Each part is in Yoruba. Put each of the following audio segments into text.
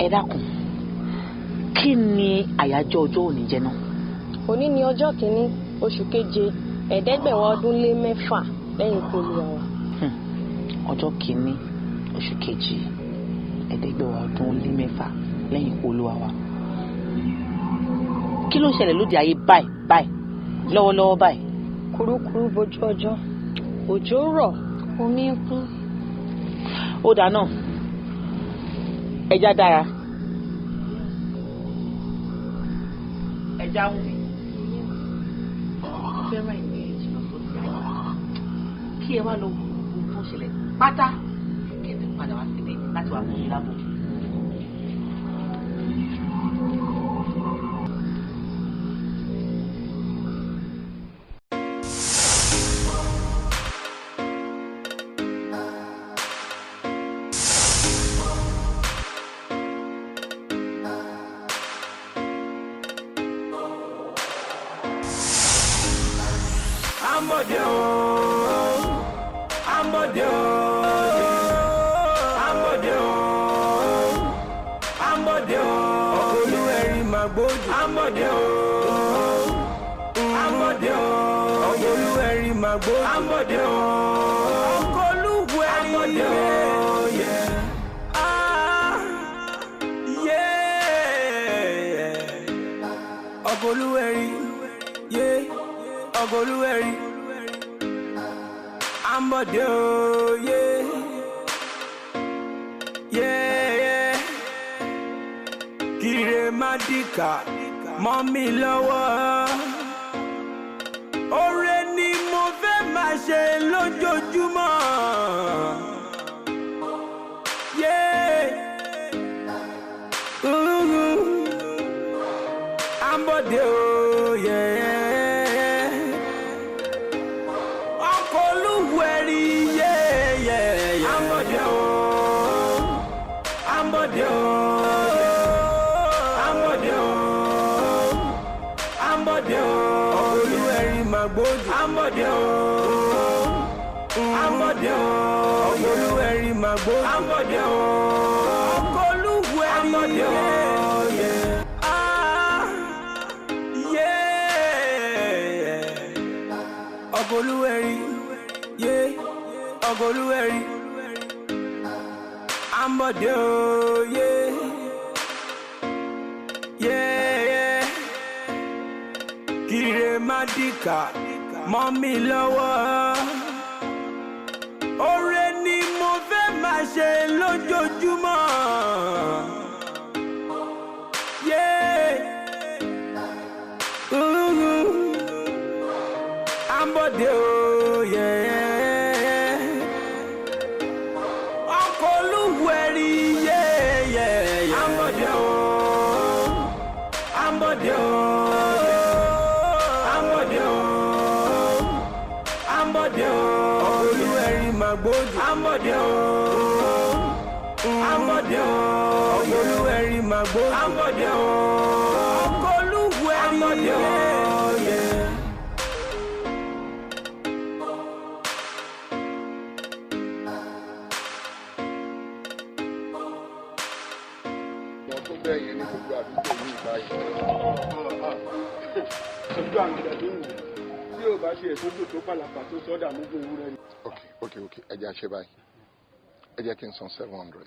Ẹ dákun, kí ni àyájọ́ ọjọ́ òní jẹ́ náà? Òní ni ọjọ́ kìíní, oṣù keje, 686 lẹ́yìn ikú Olúwa wa. Ọjọ́ kìíní, oṣù kejì, 686 lẹ́yìn ikú Olúwa wa. Kí ló ń ṣẹlẹ̀ lóde ayé báyìí báyìí lọ́wọ́lọ́wọ́ báyìí? Kùrukùru bojú ọjọ́, òjò rọ̀, omi ń kún. Ó dáa náà, ẹja dára, ẹja ń wí. Fẹ́ràn ìwé ìjìnà sóde ayé, kí ẹ wá lọ wo ohun tó ń ṣẹlẹ̀ pátá, kí ẹ ti padà wá síbí láti wá fún mi lábọ̀. Ambode o, Ambode o, Ambode o, Ambode o, Olúwẹ̀rí máa gbójú. Ambode o, Ambode o, Olúwẹ̀rí máa gbójú. Ambode o, Olúwẹ̀rí o, yeah. Ah, yeah. Ọkọ̀ Olúwẹ̀rí, yeah. Ọkọ̀ Olúwẹ̀rí. Ambode o, yeah. Yeah, yeah. Kíre má dìkà mọ́ mi lọ́wọ́. Oore ni mo fẹ́ máa ṣe lójoojúmọ́. Yeah. Ooh. Ambode o, yeah. Ọkọ̀ Olúwẹ̀rí, yeah, yeah, yeah. Ambode o, Ambode o, Ambode o, Ambode o, Ọkọ̀ Olúwẹ̀rí máa gbójú. Ambode o, Ambode o, Ọkọ̀ Olúwẹ̀rí máa gbójú. Ambode o, Ọkọ̀ Olúwẹ̀rí, Ambode o, yeah. Ah, yeah. Ọkọ̀ Olúwẹ̀rí, yeah. Ọkọ̀ Olúwẹ̀rí. Ambode o, yeah. Yeah, yeah. Kíre má dìkà mọ́ mi lọ́wọ́. Oore ni mo fẹ́ máa ṣe lójoojúmọ́. Yeah. Ooh. Ambode o, yeah. Ọkọ̀ Olúwẹ̀rí, yeah, yeah, yeah. Ambode o, Ambode o, Ambode o, Ambode o, Ọkọ̀ Olúwẹ̀rí máa gbójú. Ambode o, Ambode o, Ọkọ̀ Olúwẹ̀rí máa gbójú. Ambode o, Ọkọ̀ Olúwẹ̀rí, Ambode o, yeah. Wọn tó bẹ́ẹ̀ yẹn ní gbogbo àdúgbò yìí báyìí. Ojú àwọn ìdàgbé wò tí ò bá ṣe èso tó pàlàpà tó sọ́dà mú fún ewúrẹ́ ni. Ok, ẹ jẹ́ àṣẹ báyìí, ẹ jẹ́ kí n san 700.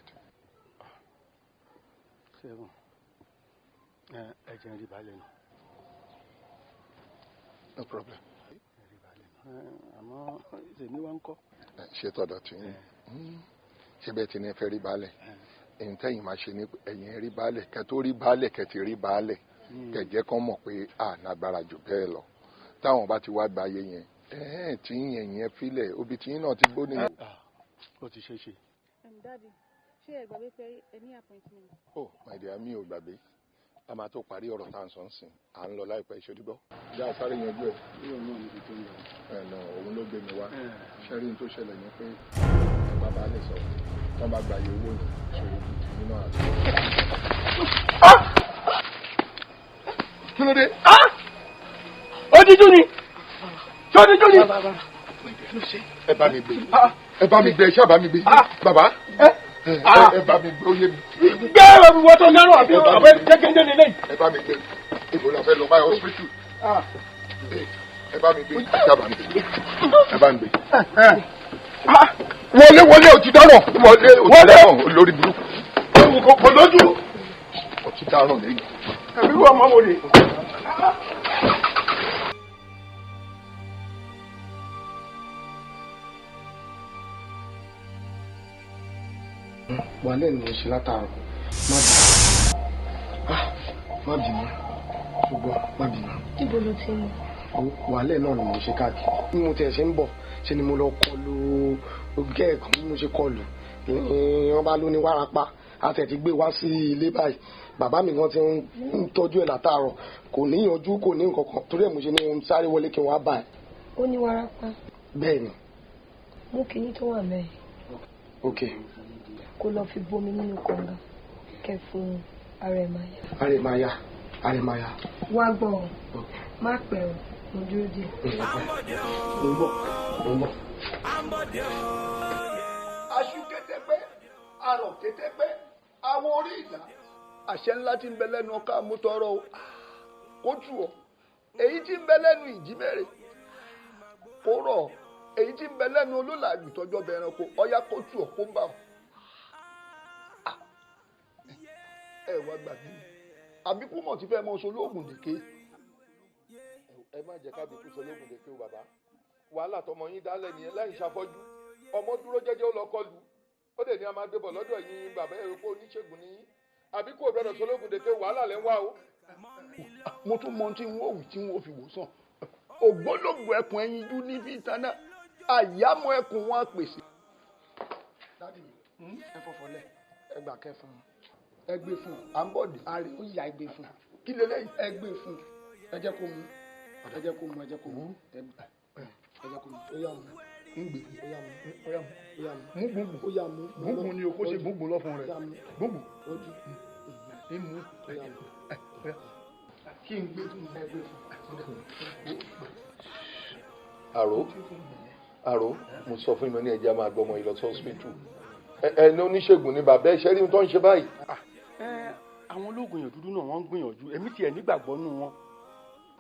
Seven, ẹ jẹ́ n rí balẹ̀ nù. No problem. Ẹ rí balẹ̀ nù, àmọ́ tèmi wá ń kọ́. Ẹ ṣe tọ̀dọ̀ tí yín, ṣé bẹ́ẹ̀ tí ní fẹ́ rí baálẹ̀, èyí tẹ́yìn máa ṣe ní ẹ̀yìn rí baálẹ̀, kẹ́ tó rí baálẹ̀, kẹ́ ti rí baálẹ̀, kẹ́ jẹ́ kán mọ̀ pé à lágbára jù bẹ́ẹ̀ lọ. Táwọn bá ti wá gba ayé yẹn, ẹ̀ẹ́n tí yẹn yẹn filẹ̀, obì tí yín náà ti gbó nìyẹn. Ó ti ṣeé ṣe. Daddy, ṣé ẹ gbàgbé pé ẹ ní appointment? Oh my dear, mi ò gbàgbé. A máa tó parí ọ̀rọ̀ tá à ń sọ ń sìn, à ń lọ láìpẹ́ ìṣòdìgbọ́. Ìyá sáré yanjú ẹ̀. Yóò náà níbi tó ń lọ. Ẹ̀ nà òun ló gbé mi wá. Ṣẹ́rí tó ṣẹlẹ̀ ni pé bàbá lè sọ tán bá gba iye owó yẹn, ṣòro bíi tìyín náà àti. Kí ló dé? Ó díjú ni, ṣé ó díjú ni? Ẹ bá mi gbé, ẹ bá mi gbé, ẹ ṣáà bá mi gbé bàbá. Ẹ bá mi gbé, ó yé mi. Gbé ìwọ tó náró àbí àbẹ jẹgẹdẹ lélẹyìí. Ẹ bá mi gbé, ibo la fẹ́ lọ báyìí? Hospital. Ẹ bá mi gbé, ẹ bá mi gbé, ẹ bá mi gbé. Wọlé, wọlé, o ti dáràn. Wọlé, o ti dáràn, olórí burúkú. Kò lójú. O ti dáràn lẹ́yìn. Ẹ̀mí wọ́n máa wọlé. Wàhálẹ̀ ni mo ṣe látàárọ̀. Má bínú, má bínú, ṣùgbọ́n má bínú. Níbo ló ti ń bọ̀? Wàhálẹ̀ náà ni mo ṣe káàkiri. Bí mo tiẹ̀ ṣe ń bọ̀ ṣe ni mo lọ kọlu gẹ́ẹ̀kan. Bí mo ṣe kọlu, wọ́n bá ló ní wárápá. A tẹ̀ ti gbé wá sí ilé báyìí. Bàbá mi gan ti ń tọ́jú ẹ̀ látàárọ̀, kò ní yanjú, kò ní nǹkan kan. Torí ẹ̀ mo ṣe ní mo sáré wọlé kí n wá bá ẹ̀. Ó ní wárápá? Bẹ́ẹ̀ ni. Mú kinní tó wà mẹ́rin. Ok. Kó lọ fi bomi nínú kànga kẹ fún ara ẹ̀ máa yá. Ara ẹ̀ máa yá, ara ẹ̀ máa yá. Wá gbọ́ ọ, má pẹ́ o, mo dúró dè. Mo ń bọ̀, mo ń bọ̀. Aṣú kétégbé, arọ̀ kétégbé, àwọn orí ìlà, àṣẹ ńlá tí ń bẹ lẹ́nu ọkọ àmútọrọ o, kó tù ọ. Èyí tí ń bẹ lẹ́nu ìjímèrè, kó rọ̀ ọ. Èyí tí ń bẹ lẹ́nu olólàjù tọjọ́ bẹ ẹranko, ọyá, kó tù ọ, kó ń bà ọ. Ẹ wá gbà mí, àbíkú mọ̀ tí fẹ́ mọ sọ lóògùn dèké. Ẹ má jẹ́ kábíkú sọ lóògùn dèké o. Bàbá, wàhálà tọmọ yín dálẹ̀ nìyẹn. Láì ṣàfọ́jú, ọmọ dúró jẹ́jẹ́, ó lọ kọlù. Ó dẹ̀ ní a máa gbé bọ̀ lọ́dọ̀ yín. Bàbá, ẹ̀rọ pé oníṣègùn ní àbíkú ò gbọ́dọ̀ sọ lóògùn dèké. Wàhálà lẹ́ ń wá o. Mo tún mọ ohun tí n ó wí tí n ó fi wò sàn. Ògbólógbò ẹkùn ẹyinjú ní fìtánà, àyámọ̀ ẹkùn wọn á pèsè. Daddy mi, ẹ fọfọlẹ, ẹ gbà kẹ fún un, ẹ gbé fún un. À ń bọ̀ dé. Ààrẹ ó yà, ẹ gbé fún un. Kí leléyìí? Ẹ gbé fún un, ẹ jẹ́ kó mu, ẹ jẹ́ kó mu, ẹ jẹ́ kó mu, ẹ jẹ́ kó mu. Ó yá, mu. Ń gbé. Ó yá, mu. Ó yá, mu. Ó yá, mu. Mú gbùngbùn. Ó yá, mu. Gbùngbùn ni o, kó ṣe gbùngbùn lọ́fun rẹ̀. Ó yá, mu. Gbùngbùn. Ojú. Ń mú. Ó yá, mu. Kí n gbé fún Ẹ gbé fún un. Àrò, àrò, mo sọ fún mi ní ẹja máa gbọmọ yìí lọ sí hospital. Ẹ ní oníṣègùn ní bàbá ẹ ṣe rí ohun tó ń ṣe báyìí. Àwọn ológun èèyàn dúdú náà, wọ́n ń gbìyànjú. Èmi tiẹ̀ nígbàgbọ́ nù wọn.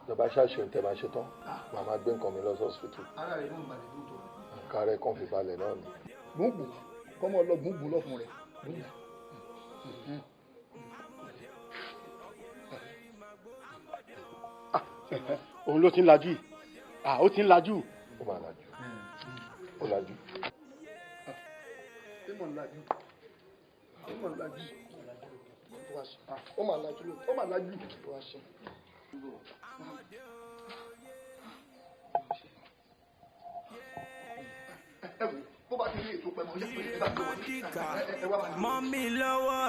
Ìjọba ṣáṣe ń tẹ máa ṣe tán, màá máa gbé nǹkan mi lọ sí hospital. Ara rẹ̀ ló ń balẹ̀ lóòótọ́. Nǹkan rẹ̀ kàn fi balẹ̀ náà ni. Gbùngbùn kọ́mọ lọ gbùngbùn lọ́fun rẹ̀. Gbùngbùn. Òun ló ti ń lajú yìí, ó ti ń lajú. Ó máa lajú, ó lajú. Ó máa lajú. Ó máa lajú. Ó máa lajú lóòótọ́. Ó máa lajú. Ó wá ṣe. Ẹ wò, bó bá ti rí ètò pẹ̀mọ́ yẹ pé ẹ bá gbé wọlé. Ẹ wá máa Mọ́ mi lọ́wọ́.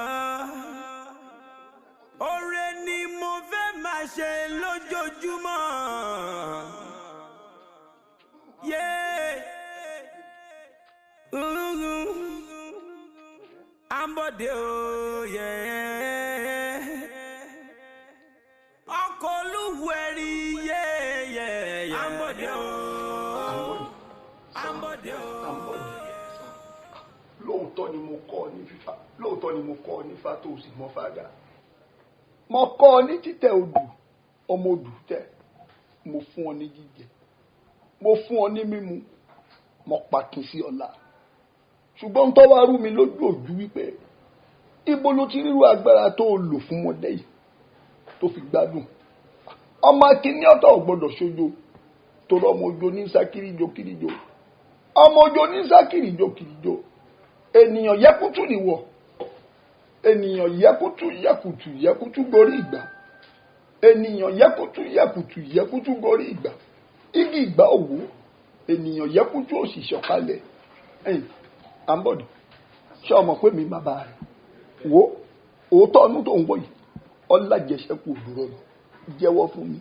Oore ni mo fẹ́ máa ṣe lójoojúmọ́. Yeah. Ooh. Ambode o, yeah. Ọkọ̀ olúwẹ̀rí, yeah. Ambode o. Ambode o. Lóòótọ́ ni mo kọ́ ọ ní fífa, lóòótọ́ ni mo kọ́ ọ nífà tó o sì mọ fàdà. Mo kọ́ ọ ní títẹ odù, ọmọ odù tẹ. Mo fún ọ ní jíjẹ, mo fún ọ ní mímu, mo pàkín sí ọ̀la. Ṣùgbọ́n tó wá rú mi lójú òjú wípé ibo ló ti ríru agbára tó o lò fún ọmọdé yìí tó fi gbádùn. Ọmọ akíní ọ̀tọ̀ ò gbọ́dọ̀ ṣojo, torí ọmọ ojo ní sá kíríjo kíríjo, ọmọ ojo ní sá kíríjo kíríjo. Ènìyàn yẹkútù nìwọ, ènìyàn yẹkútù yẹkùtù yẹkútù gorí ìgbà, ènìyàn yẹkútù yẹkùtù yẹkútù gorí ìgbà, igi ìgbà òwò, ènìyàn yẹkútù òsì sọ̀kalẹ̀. Ẹ̀yìn Ambode, ṣé ọmọ pé mi bàbá rẹ wo òótọ́ ọdún tó ń wọ̀ yìí, ọlájẹsẹ́kù òdúró lọ. Jẹ́wọ́ fún mi,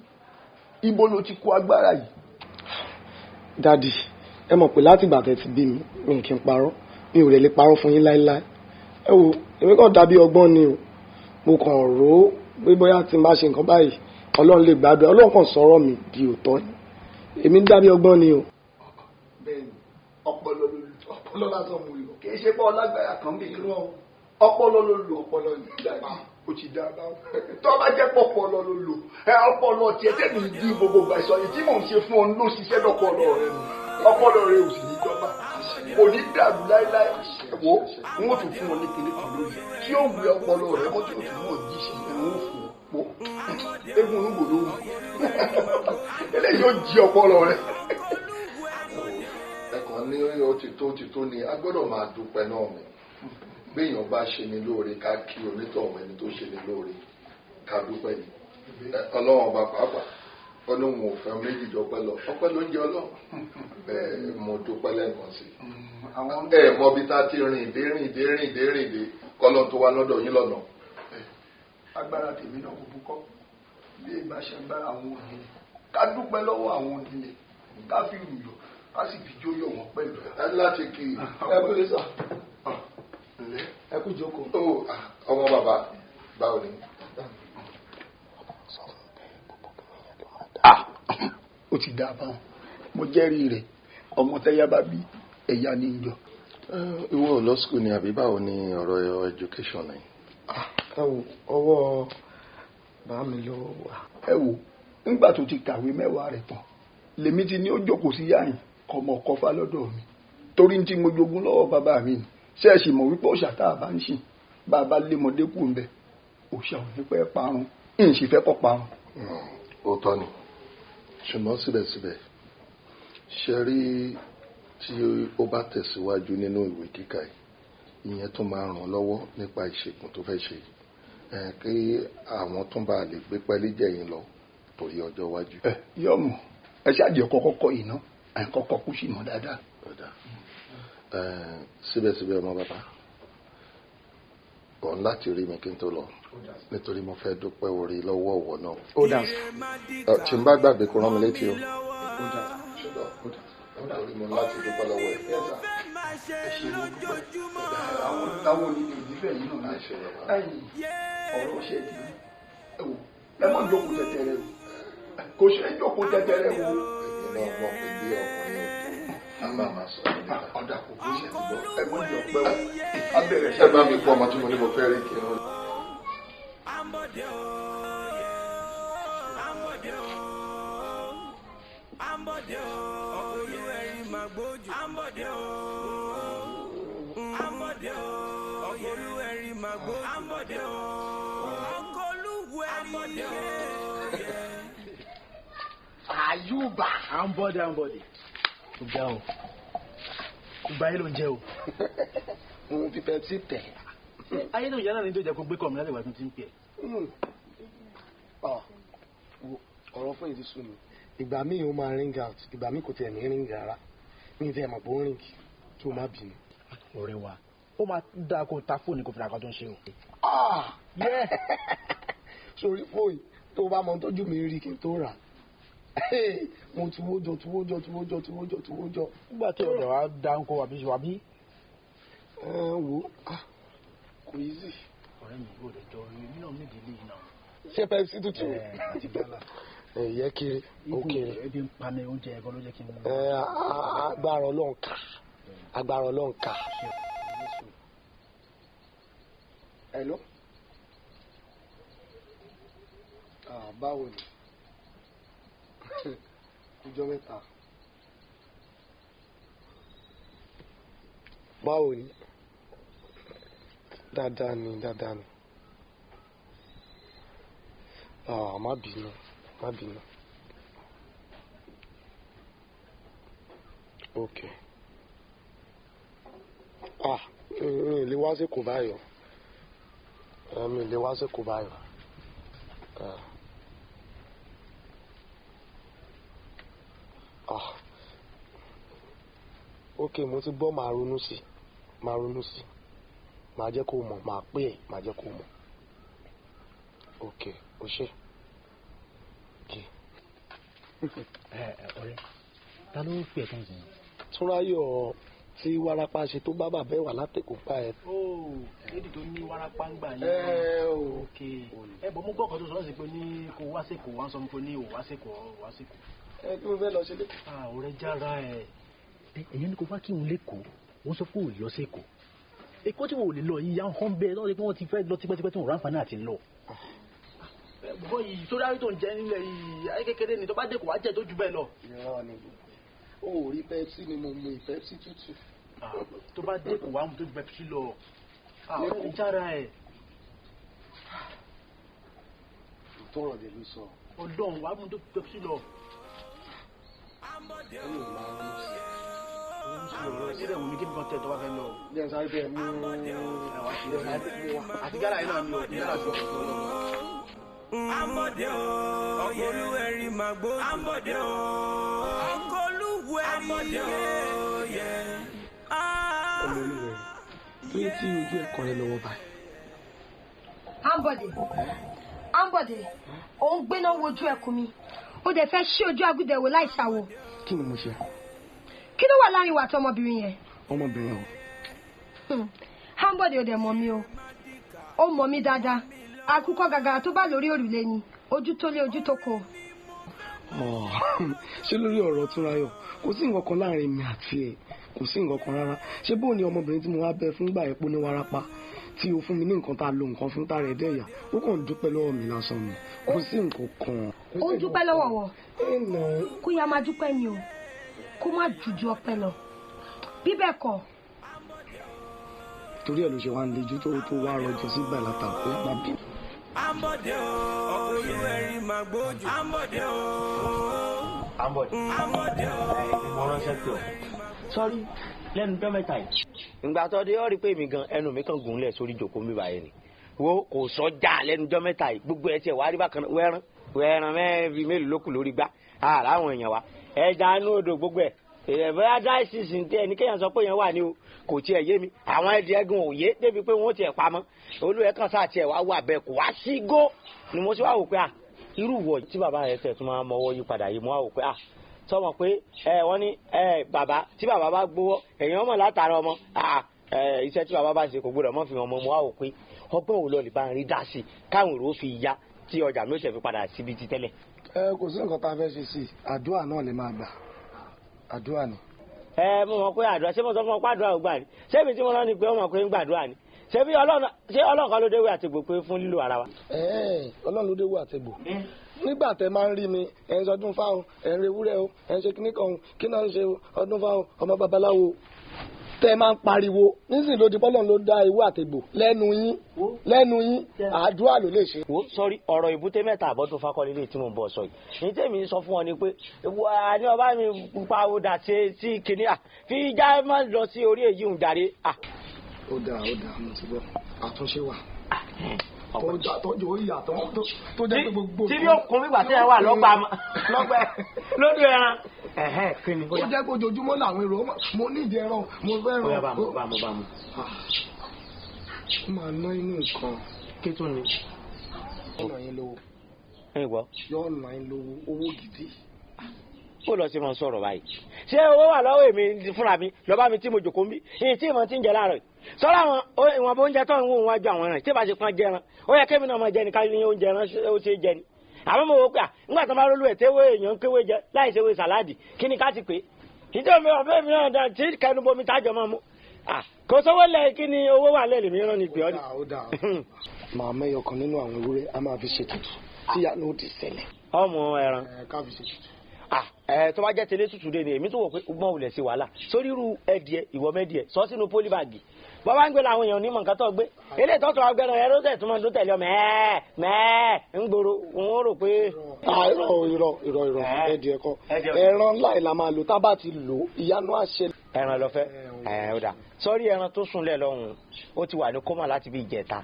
ibo ló ti kó agbára yìí? Daddy, ẹ mọ̀ pé látìgbà tẹ́ ti bí mi, mi kì í parọ́. Mi ò rẹ̀ lè parọ́ fún yín láéláé. Ẹ wo, èmi kàn dàbí ọgbọ́n ni o. Mo kàn rò ó pé bóyá tí n bá ṣe nǹkan báyìí, Ọlọ́run lè gbàdúrà. Ọlọ́run kàn sọ̀rọ̀ mi di òótọ́ ni. Èmi ń dàbí ọgbọ́n ni o. Bẹ́ẹ̀ni, ọpọlọ ló lù. Ọpọlọ lásán mo lò. Kì í ṣe pé ọlágbára kan bí irú ọ̀hún. Ọpọlọ ló lò, ọpọlọ ní ìdájí. Ó ti dá báwọn. Tó bá jẹ́ pọpọlọ ló lò, ẹ ọpọlọ tiẹ̀ tẹ̀mí di gbogbo ìgbà ìsọyìn tí mò ń ṣe fún ọ ló ṣiṣẹ́ lọ́pọlọ rẹ nù. Ọpọlọ rẹ ò sì ní jọba. Kò ní dàrú láéláé. Wo n ó tún fún ọ ní kinní kan lónìí. Tí ó wù ọpọlọ rẹ mọ́ tí ó tún mọ̀ jí sí ẹ̀ ń fún ọ. Wo eégún olúgbò ló wù. Eléyìí ó jí ọpọlọ rẹ. Ẹ̀kan ní ó ti tó ni a gbọ́dọ̀ máa dúpẹ́ náà mi. Béèyàn bá ṣe ni lóore ká kí onítọ̀hún ẹni tó ṣe ni lóore ká dúpẹ́ ni. Ọlọ́run ọba pàápàá ọlọ́run ò fẹ́ méjì jọpẹ́ lọ, ọpẹ́ ló ń jẹ Ọlọ́run. Bẹ́ẹ̀ mo dúpẹ́ lẹ́ẹ̀kan sí i. Ẹ mọ bí tá a ti rìn dé rìn dé rìn dé rìn dé kọ́lọ́n tó wá lọ́dọ̀ yín lọ́nà. Agbára tèmi náà kò búkọ́ bí ìgbà ṣe agbára àwọn onílé ká dúpẹ́ lọ́wọ́ àwọn onílé ká fi rùyọ̀ ká sì fi jó yọ̀ wọ́n pẹ̀lú. Ẹ láti kí i. Ẹ kú lè sà. Ẹ kú jókòó. Ọmọ bàbá báwo ni. Ó ti dáa báwọn, mo jẹ́rìí rẹ̀, ọmọ tẹ́yà bá bí ẹ̀yà ní ìjọ. Ìwọ ò lọ school ni àbí báwo ni ọ̀rọ̀ education ni? Ẹ wò ọwọ́ bá mi ló wà. Ẹ wò nígbà tó ti kàwé mẹ́wàá rẹ̀ tán lèmi ti ní ó jókòó sí yáyìn kọmọ kọfà lọ́dọ̀ mi torí tí mo jogún lọ́wọ́ bàbá mi ni. Ṣé ẹ sì mọ̀ wípé òòṣà tá a bá ń sìn bá a bá lémọdé kù ń bẹ òòṣà ò ní pẹ́ parun, ń sì fẹ́ kọ́ parun. Òótọ́ ni, ṣùgbọ́n síbẹ̀síbẹ̀ ṣe rí tí ó bá tẹ̀síwájú nínú ìwé kíkà yìí, ìyẹn tún máa ràn lọ́wọ́ nípa ìṣègùn tó fẹ́ ṣe, kí àwọn tún bá lè gbé pẹ́lí jẹ̀yìn lọ torí ọjọ́ iwájú. Ẹ yọmọ ẹ ṣáàjì kọ́kọ́ kọ iná ẹ kọ́kọ́ kú sí mọ́ dáadáa. Síbẹ̀síbẹ̀ ọmọ bàbá òun láti rí mi kí n tó lọ nítorí mo fẹ́ dúpẹ́ orí lọ́wọ́ ọ̀wọ́ náà. Ó dà. Tí n bá gbàgbé kó rán mi létí o. Ó dà. Nítorí mo láti dúpẹ́ lọ́wọ́ ẹ̀. Ẹ ṣe mo dúpẹ́. Àwọn táwọn onílé ònífẹ̀ yìí náà ẹ̀yìn ọ̀rọ̀ ṣe di ẹ wò ẹ mọ̀ jókòó tẹ̀tẹ̀rẹ̀ o, kò ṣe é jókòó tẹ̀tẹ̀rẹ̀ o. Èmi náà mọ̀ pé bí ọkùnrin ò tó a máa máa sọ níta. Ọ̀dà kò kò ṣe ti bọ̀ ẹ mọ̀ jọ pẹ́ o a bẹ̀rẹ̀ ṣe. Ẹ bá mi kú ọmọ tí mo ní mo fẹ́ rí kí n. Àyùbá. À ń bọ́dé, à ń bọ́dé. Ó ga o. Ìgbà yìí ló ń jẹ o. Mo fi Pepsi tẹ̀. Ayé tó ń jẹ náà ni tó jẹ́ kó gbé kọ̀ mi láti ìgbà tó ti ń pè é. Ọ̀rọ̀ fún ìdí sú mi. Ìgbà míì ó máa ring out, ìgbà míì kò tiẹ̀ ní ring rárá. Mi ti ẹ̀ mọ̀ pé ó ring tó má bínú. Ọ̀rẹ́ wa, ó máa dáa kó ta fóònù kó fi ra kan tó ń ṣe o. Sórí fóònù tó bá mọ tójú mi rí kí n tó rà. Mo tuwó jọ tuwó jọ tuwó jọ tuwó jọ tuwó jọ. Nígbà tí ọ̀dọ̀ wa dá ń kó wa bí wa bí. Wo kò easy. Ọ̀rẹ́ mi ò lè jọ èmi náà nídìí ilé yìí náà. Ṣé Pepsi tútù? Àti gala. Ẹ̀yẹ́ kiri, ó kiri. Ebi ń pa mi oúnjẹ ẹ̀gọ́ ló jẹ́ kí n. Agbára Ọlọ́run ká, agbára Ọlọ́run ká. Hello? Báwo ni? Ọjọ́ mẹ́ta. Báwo ni? Dáadáa ni, dáadáa ni. Má bínú, má bínú. Ok. Mi lè wá sí kò báyọ̀. Mi lè wá sí kò báyọ̀. Ok, mo ti gbọ́, màá ronú sí, màá ronú sí. Màá jẹ́ kó mọ̀, màá pè ẹ́, màá jẹ́ kó mọ̀. Ok, o ṣé. Ọ̀rẹ́, ta ló pè ẹ́ tán sí? Túnráyọ̀ tí wárápá ṣe tó bá bàbá ẹ̀ wà látẹ̀kọ̀ pa ẹ̀. Ó lédi tó ní wárápá ń gbà yẹn. Ẹ o. Ok. Ẹ bọ̀ mo gbọ́ ọ̀kan tó sọ sí pé ní kò wá sèkò wá ń sọ pé ní ò wá sèkò wá sèkò. Ẹ kí ló fẹ́ lọ ṣe lé. Ọ̀rẹ́ jára ẹ̀. Èyàn ní kò wá kí òun lẹ́kọ̀ọ́ Wọ́n sọ pé ò lọ sí Èkó. Èkó tí wò lè lọ yìí, àwọn kan bẹ́ẹ̀ lọ́dẹ pé wọ́n ti fẹ́ lọ tipẹ́tipẹ́ tí wọ́n ráǹfààní àti lọ. Bọ́ yìí sórí ayé tó ń jẹ nílẹ̀ yìí, ayé kékeré ni tó bá dé kò wá jẹ́ tó ju bẹ́ẹ̀ lọ. Irọ́ ni o ò rí Pepsi ni mo mu Pepsi tútù. Tó bá dé kò wá mu tó ju Pepsi lọ. Àwọn ìjára ẹ̀. Tọrọ dé ló sọ. Ọlọ́run wàá mú tó ju Pepsi lọ. Ó lè máa ń sí. Sílẹ̀ wù mí kí n kan tẹ̀ tó bá fẹ́ lọ. Jẹ́ sáré bẹ́ẹ̀ mú àti gálà yìí náà ni o, gálà sọ. Ambode o, ọkọ olúwẹ̀rí máa gbó. Ambode o, ọkọ olúwẹ̀rí yẹ. Ọmọ olúwẹ̀rí, kí ló tí ojú ẹ̀kọ́ rẹ lọ́wọ́ báyìí? Ambode, Ambode, ò ń gbéná wojú ẹkùn mi, ó dẹ̀ fẹ́ ṣí ojú agúdẹ̀wò láì ṣàwò. Kí ni mo ṣe? Kí ló wà láàrin ìwà àti ọmọbìnrin yẹn? Ọmọbìnrin o. Ambode, ò dẹ̀ mọ̀ mi o, ó mọ̀ mi dáadáa. Àkùkọ gàgàrà tó bá lórí òrùlé ni, ojú tó lé ojú tó kò. Ṣé lórí ọ̀rọ̀ Túnráyọ̀, kò sí nǹkan kan láàrin mi àti ẹ̀, kò sí nǹkan kan rárá. Ṣé bóun ni ọmọbìnrin tí mo wá bẹ fúngbà ẹ̀ pọ́ ní warapa tí o fún mi ní nǹkan tá a lo nǹkan fún tààrẹ̀ dẹ́yà, ó kàn ń dúpẹ́ lọ́wọ́ mi lásán ni, kò sí nǹkan kan. Ó ń dúpẹ́ lọ́wọ́ wọ̀, kó yá máa dúpẹ́ ni o, kó má jùjú ọpẹ́ lọ, bí bẹ́ẹ̀ kọ́. Torí ẹ̀ ló ṣe wá ń lejú tó wá rọjò sígbà látàkó má bínú. Ambode o, ọkọ olúwẹ̀rí máa gbójú. Ambode o, Ambode, Ambode o. Mo ránṣẹ́ pé ọ. Sọ́rí lẹ́nu ọjọ́ mẹ́ta yìí. Ìgbà tó dé ó rí pé èmi gan ẹnu mi kàn gùn lẹ̀ sórí ìjòkó mi báyìí ni. Wo kò sọ́jà lẹ́nu ọjọ́ mẹ́ta yìí, gbogbo ẹ̀ tiẹ̀ wá rí bákan wẹ́rán wẹ́rán mẹ́rin mélòó ló kù lórí gbá. Àrà àwọn èèyàn wa ẹja inú odò gbogbo ẹ̀. Èèyàn bóyá dry season tí ẹni kéèyàn sọ pé èèyàn wà ní o kò tiẹ̀ yé mi. Àwọn ẹdì ẹ̀gùn ò yé débi pé wọ́n tiẹ̀ pamọ́. Olúwẹ̀ kan sáà tiẹ̀ wá wà bẹ́ẹ̀ kò wá sí gó ni mo ti wá wò pé à irú wọ̀ tí bàbá rẹ̀ tẹ̀ tún máa mọwọ́ yí padà yìí, mo wá wò pé à sọmọ pé ẹ wọ́n ní ẹ bàbá tí bàbá bá gbowó èèyàn mọ̀ látara ọmọ iṣẹ́ tí bàbá bá ṣe kò gbọdọ̀ mọ́ fi hàn mọ́. Mo wá wò pé ọgbọ́n wo lọ lè bá ń rí dá sí káwọn èrò fi ya tí ọjà mi ò tẹ̀ fi padà síbi ti tẹ́lẹ̀. Ẹ kò sí nǹkan tá a fẹ́ ṣe sí i, àdúrà náà lè máa gbà, àdúrà ni. Ẹ mo mọ̀ pé àdúrà, ṣé mo sọ fún ọ pé àdúrà ò gbà ni? Ṣé ibi tí mo rán ni pé ó mọ̀ pé ń gbàdúrà ni? Ṣé bí Ọlọ́run kan ló déwé àtẹ̀gbò pé fún lílo ara wa? Ọlọ́run ló déwé àtẹ̀gbò. Nígbà tẹ máa ń rí mi, ẹ̀ ń sọdún fáwọn, ẹ̀ ń rewúrẹ́ o, ẹ̀ ń ṣe kíní kan o, kí náà ń ṣe ọdún fáwọn, ọmọ babaláwo. Tẹ máa ń pariwo, nísìnyí ló di pọ́lọ́run ló dá ewé àtẹ̀gbò lẹ́nu yín, lẹ́nu yín, àdúrà ló lè ṣe. Wo sọrí ọ̀rọ̀ ìbúté mẹ́ta àbọ̀ tó fakọ́lé lè tí mo bọ̀ sọ yìí. Ní tèmi sọ fún ọ ni pé wà ní ọba mi pa ọ̀dà ṣe sí kinní à fi já má lọ sí orí èyí ń jàre. Ó dáa, ó dáa, mo ti gbọ́, àtúnṣe wà. Tọ́jú ó yàtọ̀ tó jẹ́ pé gbogbo. Tí bí ó kún nígbà tí ẹ wà lọ́gbà lọ́gbà lójú ẹran. Ó jẹ́ pé ojoojúmọ́ làwọn èrò mo ní ìdí ẹran mo fẹ́ ràn. Bóyá bá mu bá mu bá mu. Ó máa ná inú nǹkan. Kí tún ni? Yóò ná yín lówó. Ẹ gbọ́. Yóò ná yín lówó, owó gidi. Ó lọ sí mọ sọ̀rọ̀ báyìí. Ṣé owó wà lọ́wọ́ èmi fúnra mi lọ́ba mi tí mo jòkó ń bí? Ìyìn tí ìmọ̀ ti ń jẹ láàárọ̀ yìí. Sọ́lá àwọn ìwọ̀nba oúnjẹ tó ń wò wájú àwọn ẹran tí ìbá ṣe pọ́n jẹran. Ó yẹ kémi náà máa jẹ ní ká ní oúnjẹ ẹran ó ṣe jẹ ni. Àmọ́ mo wò pé à nígbà tó bá rólú ẹ̀ téwé èèyàn ń kéwé jẹ láì ṣe wé sàláàdì kí ni ká ti pè é. Ìjọ mi ọ̀fẹ́ mi náà dá tí kẹnu bomi tájọ máa mú. Kò sówó lẹ̀ kí ni owó wà lẹ́lẹ̀ mi rán ni pè ọ́ ni. Ó dáa, màá mẹ́yọ kan nínú àwọn ewúrẹ́ a máa fi ṣètùtù tí ìyá náà ti ṣẹlẹ̀. Ọmọ ẹran. Ká fi ṣètùtù. Tó bá jẹ́ tẹ́lẹ̀ tútù dé ni èmi tó wọ̀ pé gbọ́n wulẹ̀ sí wàhálà sórí irú ẹ̀dìẹ ìwọ mẹ́dìẹ sọ sínú pólíbàgì bọ́ bá ń gbé làwọn èèyàn onímọ̀ nǹkan tó gbé eléyìí tó tó wá gbẹ́ran ẹ̀rọ tẹ̀ tó máa ń tẹ̀lé ọmọ ẹ̀ mẹ́ẹ̀ ń gbòòrò wọn rò pé. Irọ́ irọ́ irọ́ irọ́ ẹ̀dìẹ kọ́, ẹran láì la máa lò, tá a bá ti lò ìyanu àṣẹ. Ẹran lọ fẹ́ ẹ ó dà sórí ẹran tó sunlẹ̀ lọ́hùn ó ti wà ní kómà láti bí ìjẹta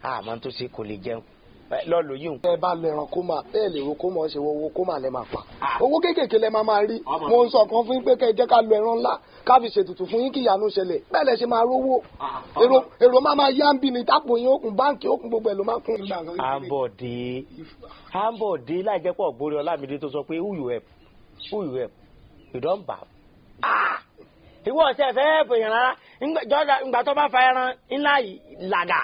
àmọ́ tó ṣe kò lè jẹun lọ lò yíhun. Ẹ bá lọ ẹran kó máa bẹ́ẹ̀ lè ro kó mọ̀ ṣe owó kó máa lẹ máa pa owó kéékèèké lẹ máa máa rí. Mo ń sọ kan fún yín pé kẹ́ ẹ jẹ́ ká lọ ẹran ńlá ká fi ṣètùtù fún yín kí ìyanu ṣẹlẹ̀, bẹ́ẹ̀ lẹ ṣe máa rówó. Èrò máa máa yá ń bí ni tápò yín òkun báǹkì òkun gbogbo ẹ̀ ló máa kún. Àǹbọ̀dé Àǹbọ̀dé láì jẹ́ pọ̀ gbórí Ọlámídé tó sọ pé who you help, who you help, you don baf. Ìwọ ọ̀sẹ̀ fẹ́ fèèyàn rárá ìgbà tó bá fa ẹran ńlá yìí làgà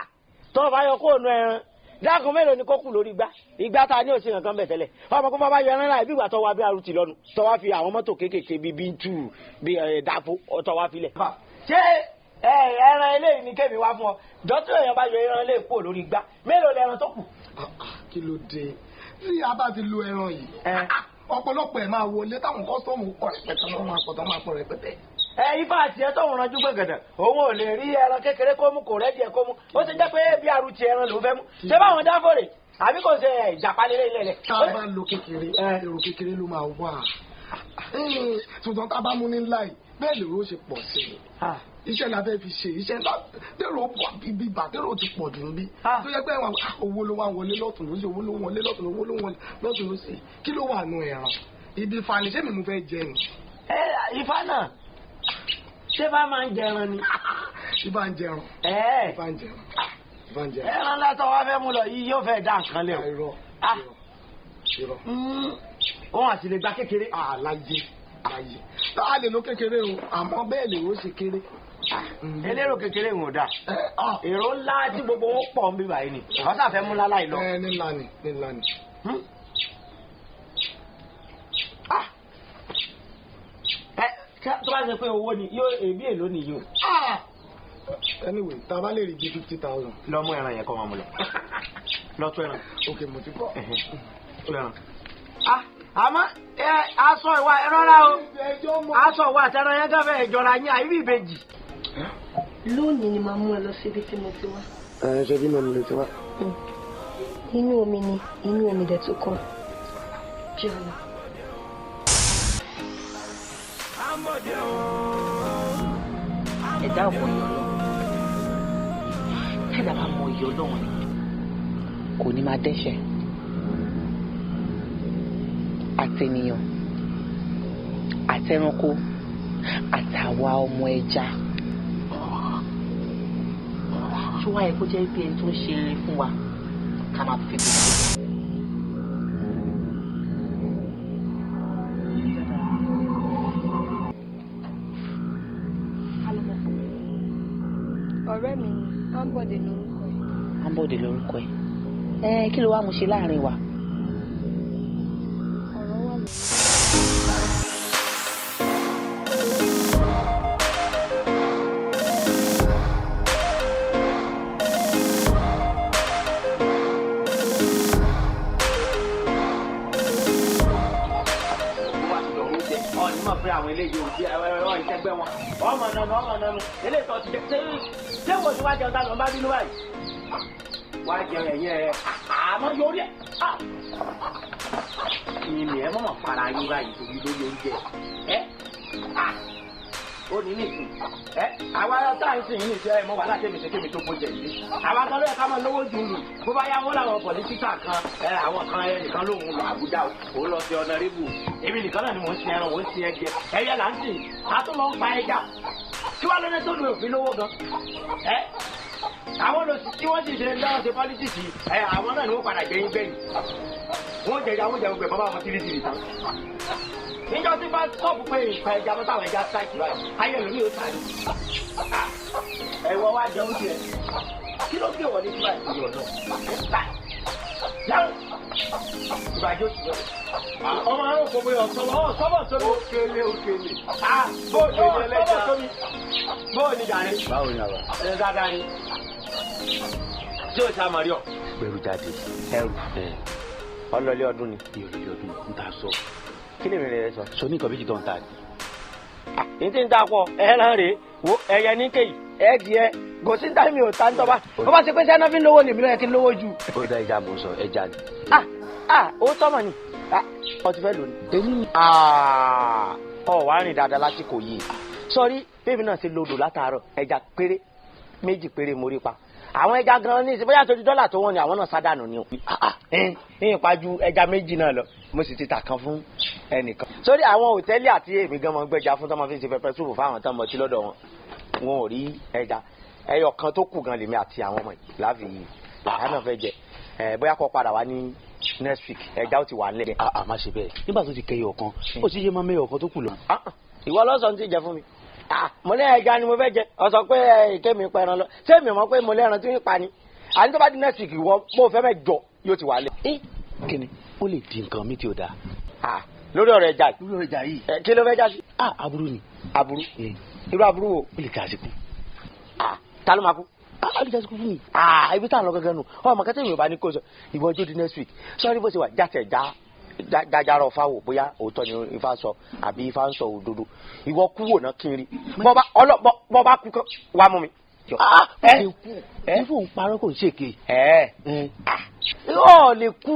tó bá yọ kóònù ẹran dákun mélòó ni kó kù lórí igbá igbá ta ní òsì nǹkan bẹ̀ tẹ́lẹ̀ ọmọ kó bá yọ ẹran láì bí ìgbà tó wá bí arúti lọ́nu tó wá fi àwọn mọ́tò kéékèèké bíi bíntù bíi dáfó tó wá filẹ̀. Ṣé ẹran eléyìí ni kébì wá fún ọ? Dọ́tí èèyàn bá yọ ẹran eléyìí kúrò lórí igbá, mélòó lẹran tó kù? Kí ló dé? Tí a bá ti lo ẹran yìí, ọ̀pọ̀lọpọ̀ ẹ̀ máa wọlé táwọn kọ́sọ́ọ̀mù pọ̀ rẹpẹtẹ, wọ́n máa pọ̀ tó máa pọ̀ rẹpẹtẹ. Ẹ ifá àti ẹ tóun ranjú gbẹ̀gẹ̀dẹ̀, òun ò lè rí ẹran kékeré kó mú, kò rẹ́dí ẹ kó mú. Ó ti jẹ́ pé bí arúti ẹran ló fẹ́ mú. Ṣé báwọn dáfòrè? Àbí kò ṣe ìjàpá lélẹ̀ ilẹ̀ rẹ̀? Tá a bá lo kékeré, èrò kékeré ló máa wà. Ṣùgbọ́n tá a bá mú ní ńlá yìí, bẹ́ẹ̀ lèrò ṣe pọ̀ sí i. Iṣẹ́ la fẹ́ fi ṣe, iṣẹ́ ńlá dèrò pọ̀ bíbí bà dèrò ti pọ̀ jù níbí. Tó yẹ pé owó ló wá wọlé lọ́tún lósì, owó ló wọlé lọ́tún, owó ló wọlé lọ́tún lósì. Kí ló wà nù ẹran? Ibi ìfani ṣé mi mo fẹ́ jẹ ni? Ẹ ifá náà, ṣé bá máa ń jẹran ni? Ifá ń jẹran. Ifá ń jẹran. Ifá ń jẹran. Ẹran látọ̀ wá fẹ́ mú lọ yìí yóò fẹ́ dá nǹkan lẹ̀ o. Irọ́. Irọ́. Òun àti lè gba kékeré. Àlàyé àlàyé. Tá a lè lo kékeré o, àmọ́ bẹ́ẹ̀ lè ó ṣe kéré. Elérò kékeré ń dà. Èrò ńlá tí gbogbo wọn pọ̀ ń bí báyìí ni. Wọ́n sàfẹ́ mú ńlá láì lọ. Ẹ ní ńlá ni, ní ńlá ni. Ẹ tó bá ṣe pé owó ni yóò èbí èlò ni yóò. Anyway, tá a bá lè rí bí 50,000. Lọ mú ẹran yẹn kọ́ máa mú lọ. Lọ tó ẹran. Ok, mo ti kọ́. Tó ẹran. Àmọ́ aṣọ ìwà ẹran rà o. Aṣọ ìwà àtẹran yẹn gáfẹ́ ìjọra yín àyíbí ìbejì. Lónìí ni màá mú ẹ lọ síbi tí mo ti wá. Ẹ ṣe bí mo lè ti wá. Inú omi ni, inú omi dẹ̀ tó kàn. Jẹ́ ọ̀la. Ẹ̀dá ọ̀pọ̀ ìyọ̀ lọ. Tẹ́lá bá mọ ìyọ̀ lọ́wọ́ ni kò ní máa dẹ́ṣẹ̀. Àtẹnìyàn, àtẹranko, àtàwa ọmọ ẹja. Ṣé wáyé kó jẹ́ pé ẹni tó ń ṣe eré fún wa ká máa fi bí i. Ọ̀rẹ́ mi ni, Ambode lorúkọ ẹ̀. Ambode lorúkọ ẹ̀. Ẹ kí ló wá mo ṣe láàrin wa? Ọ̀rọ̀ wà lórí. Ọ̀nìmọ̀ pé àwọn eléyìí ò jẹ́ ẹ̀rọ ìtẹ́gbẹ́ wọn. Ọmọ nanu ọmọ nanu eléyìí tó ti jẹ ṣé ṣé wò sí wá jẹun tá ló ń bá bínú báyìí. Wá jẹun ẹ̀yìn ẹ̀ àmọ́ yóò rí ẹ̀. Ìyìn ẹ̀ mọ̀mọ́ para yín báyìí torí lórí oúnjẹ. Ẹ ó ní nìsín. Ẹ àwa tá à ń sìn yín nìsín ẹ mọ wàhálà tèmi ṣe kémi tó bójẹ yìí. Àwa kan ló yẹ ká máa lówó jù lù. Bó bá yá wọn làwọn pọ̀lítíkà kan ẹ àwọn kan ẹ nìkan lòun lọ Àbújá o, òun lọ sí ọ̀nàrẹ́bù. Èmi nìkan náà ni mò ń sin ẹran, mò ń sin ẹgbẹ. Ẹyẹ là ń sìn, a tún lọ ń pa ẹja. Kí wàá lóde tó lu òfin lówó gan? Ẹ àwọn olùsí tí wọ́n sì ṣe lọ́wọ́ ṣe pọ́lítíìsì ẹ àwọn náà ni wọ́n padà gbẹ̀yìn gbẹ̀yìn. Wọ́n jẹja wọ́n jẹ gbogbo ẹ̀ bọ́ bá wọn tìrìtìrì tán. Níjọ́ tí bá sọ́ọ̀bù pé ìpa ẹja mọ́tò àwọn ẹja sáìkì báyìí, ayé lómi ò sáré. Ẹ̀wọ̀ wá jẹun tiẹ̀. Kí ló gbé wọlé síbáyìí sí ọ̀nà? Yàrá ìbàjẹ́ òsì lọ. Ọmọ àrùn kò bóyá ọ̀sọ́bọ̀ ọ̀sọ́bọ̀ sómi. Ókèlè ókèlè. Bóòlù ọ̀sọ́bọ̀ sómi. Bóòlù ni jàre. Báwo ni àbá? Ẹ dáadáa ni. Ṣé o ṣe àmọ̀rí ọ? Gbẹrù jáde. Ẹrù. Ọlọ́lé ọdún ni. Ìrọ̀lẹ́ ọdún ń ta sọ. Kí ni ìrìn rẹ sọ? Sọ ní nǹkan méjì tó ń ta ni. Ní tí ń ta pọ̀, ẹran rèé, wo ẹyẹ ní kéyì, ẹ̀ẹ́dìẹ, kò sí táìmì ò ta ń tọ́ba. Bó bá ṣe pé sẹ́ná fi ń lówó ni èmi ló yẹ kí n lówó jù. Ó dá ẹja mò ń sọ ẹja ni. Ó tọ́mọ̀ ni. Ọ ti fẹ́ lò ní. Èmi ni. Ọ wàá rìn dáadáa lásìkò yìí. Sọrí, bébí náà ṣe lodò látàárọ̀, ẹja péré, méjì péré mo rí pa. Àwọn ẹja gan-an ní ìsìn bóyá torí dọ́là tó wọ́n ni àwọn náà sádànù ni o. Ìyìn pa ju ẹja méjì náà lọ, mo sì ti tà kan fún ẹnìkan. Sórí àwọn òtẹ́ẹ̀lì àti èmi gan mọ̀ ń gbẹ́ja fún tọ́mọ fi ń ṣe pẹpẹ súpù fáwọn tọ́mọ tí lọ́dọ̀ wọn. Wọn ò rí ẹja. Ẹyọ kan tó kù gan lèmi àti àwọn ọmọ yìí láàfin yìí. Làwọn náà fẹ́ jẹ. Bóyá kó padà wá ní next week, ẹja ó ti wà nílẹ̀. A má ṣe bẹ́ẹ̀. Nígbà tó ti kẹyọ kan, ó sì yé máa mẹ́yọ̀ kan tó kù lọ. Ìwọ lọ́sàn-án ti jẹ fún mi. Mo ní ẹja ni mo fẹ́ jẹ. Ọ sọ pé kémi pẹran lọ. Ṣé mi mọ̀ pé mo lẹ́ran tí ń pa ni? Àní tó bá di next week ìwọ mo fẹ́ mẹ́jọ yóò ti wà lẹ̀. Kíni, ó lè di nǹkan mi tí ò dáa. Lórí ọ̀rọ̀ ẹja yìí. Lórí ọ̀rọ̀ ẹja yìí. Kí ló fẹ́ já sí? Aburú ni. Aburú irú aburú wo. Ó lè jà sí kú. Ta ló máa kú? Ó lè jà sí kú fún mi. Ibi tá à ń lọ gángan nù ọmọ kẹtẹ Yorùbá ní kò sọ ìwọ ọjọ́ di next week sọ́ọ́rí bó ṣe wà jàtẹ̀ já jájárọ̀ fáwọ̀ bóyá òótọ́ ni Ifá sọ àbí Ifá ń sọ òdodo ìwọ kú wò ná kiri bọ́ bá kú wá mú mi. Ẹ fóun parọ́ kò ń ṣèké. Ọ lè kú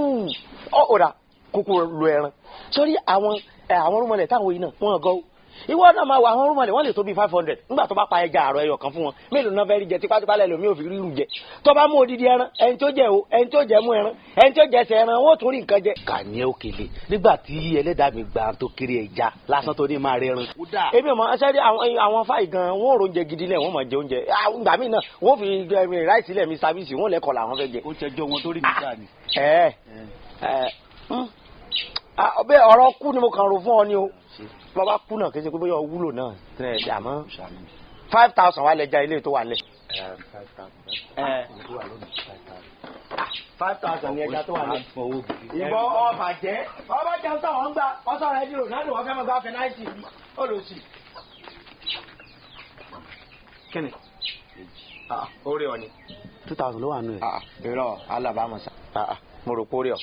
ọ̀rà kúkú lu ẹran sórí àwọn rúmọlẹ̀ táwọn yìí náà wọ́n gọ́ ìwọ náà máa wọ àwọn rúmọlẹ̀ wọ́n lè tó bíi 500 nígbà tó bá pa ẹja àrọ̀ ẹyọ kan fún wọn mélòó náà fẹ́ẹ́ rí jẹ tipátipá lẹ́lò mi ò fi rírù jẹ tó bá mú odidi ẹran ẹni tó jẹ o ẹni tó jẹ mú ẹran ẹni tó jẹ ẹsẹ̀ ẹran wọn ò tún rí nǹkan jẹ. Kàní òkèlè nígbà tí ẹlẹ́dàá mi gbà tó kéré ẹja lásán tó ní máa rẹran. Èmi ò mọ ṣẹ́rí àwọn fáì gan wọn ò róúnjẹ gidi lẹ̀ wọ́n máa jẹ oúnjẹ ìgbà míì náà wọ́n fi ráìsì lẹ̀ mi sábìsì wọ́n lẹ́kọ̀ọ́ làwọn fẹ́ jẹ. Ó ṣẹjọ́ wọn tó rí mi gbà ni. Ẹ ẹ ọbẹ̀ ọ̀rọ̀ kú ni mo kàn rò fún ọ ni o bàbá kú náà kì í ṣe pé bóyá ọ wúlò náà àmọ́ 5,000 wà lẹ́jà ilé tó wà lẹ̀. 5,000 ni ẹja tó wà lẹ̀. Ìbọn ọba jẹ́ ọba jẹun táwọn ń gbà ọsọ rẹ ní Ronaldo wọn fẹ́ mọ́ gbá fẹ́náìtì ó lọ sí. Kíni orí ọ ni. 2,000 ló wà nù ẹ. Irọ́ alábàámọ̀ sá mo rò pé orí ọ.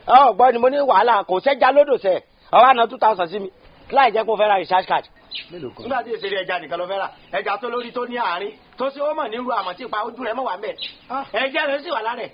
Ọgbọ́n ni mo ní wàhálà kò sẹ́ja lódò sẹ́ ọwọ́ àná 2,000 sí mi láì jẹ́ kó fẹ́ ra recharge card. Nígbà tí èsèré ẹja nìkan ló fẹ́ rà ẹja tó lórí tó ní àárín tó sì ó mọ̀ nílùú àmọ́ tí ipa ojú rẹ̀ mọ̀ wá mẹ́ ẹ̀jẹ̀ rẹ̀ sì wà lára ẹ̀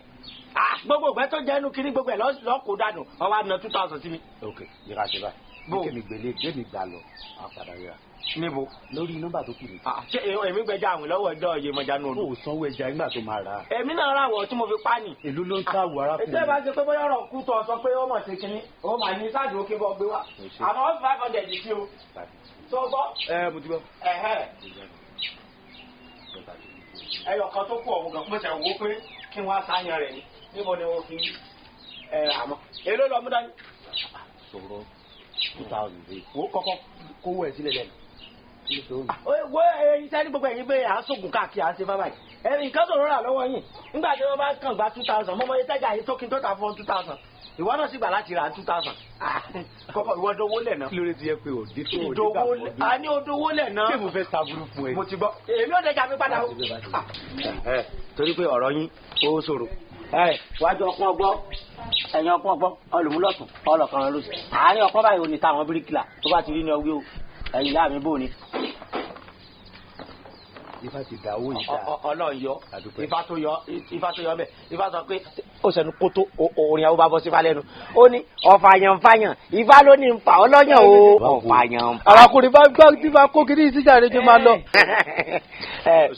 gbogbo ìgbẹ́ tó jẹ́ inú kiri gbogbo ẹ̀ lọ́kọ̀ dànù ọwọ́ àná 2,000 sí mi. Ok yíra ṣe báyìí kémi gbélé gbémi gbà lọ àpàdà ríra. Níbo. Lórí nọ́mbà tó kù ni. Ṣé èmi gbẹja àwìn lọ́wọ́ ẹjọ́ Yemọja nù. Ó sanwó ẹja nígbà tó máa rà á. Èmi náà rà wọ̀ tí mo fi pa ni. Èló ló ń sáwọ arákùnrin. Ètò ìbá ṣe pé bóyá ọ̀rọ̀ kú tọ̀ sọ pé ó mọ̀ ṣe kínní ó mà ní sáàdù òkè bọ́ gbé wá. Àmọ́ 500 sí o. Tó gbọ́. Ẹ mo ti gbọ́. Ẹyọ kan tó kú ọ̀hún gan mo ṣe wò ó pé kí wọ́n á sáyàn rẹ̀ ni níbo ni mo fi àmọ́ èló lọ mú dání. Sọ̀rọ̀ 2,000 dé. Wo kọ́kọ́ kówó ẹ̀ sílẹ̀ lẹ́nu. Wo iṣẹ́ ní gbogbo ẹ̀yin pé à ń sògùn káàkiri à ń ṣe bábà yìí nǹkan sọ̀rọ̀ rà lọ́wọ́ yín nígbà tí wọ́n bá kàn gba 2,000 mọ́mọ́ yìí tẹ́jà yìí tó kí n tó ta fún 2,000 ìwọ náà sì gbà láti rà 2,000 kọ́kọ́ ìwọ dowó lẹ̀ náà. Kí ló dé ti yẹ pé òde tó òde gbà fún ọdún. A ní odowó lẹ̀ náà. Ṣé mo fẹ́ saburú fún ẹ. Mo ti gbọ́ èmi ò dẹjà mi padà o. Torí pé ọ̀rọ̀ yín ó ṣòro wájú ọpọ́n ọgbọ́ ẹ̀yìn ọpọ́n ọgbọ́ ọlùmúlọ̀tún ọlọ́kan lóṣù àárín ọpọ́n báyìí ò ní táwọn bíríkìlà tó bá ti rí ní ọwí o ẹ̀yìn ìyá mi bò ní. Ifá ti dà owó yìí dà. Ọlọ́run yọ Ifá tó yọ Ifá tó yọ bẹ́ẹ̀ Ifá sọ pé ó sẹnu kótó orin àwọn bá bọ́ sífá lẹ́nu ó ní ọ̀fàyànfàyàn Ifá ló ní nfà ọlọ́yàn o ọ̀fàyànfàyàn. Arákùnrin bá gbọ́ tí bá kó kiri síjà rẹ jọ máa lọ.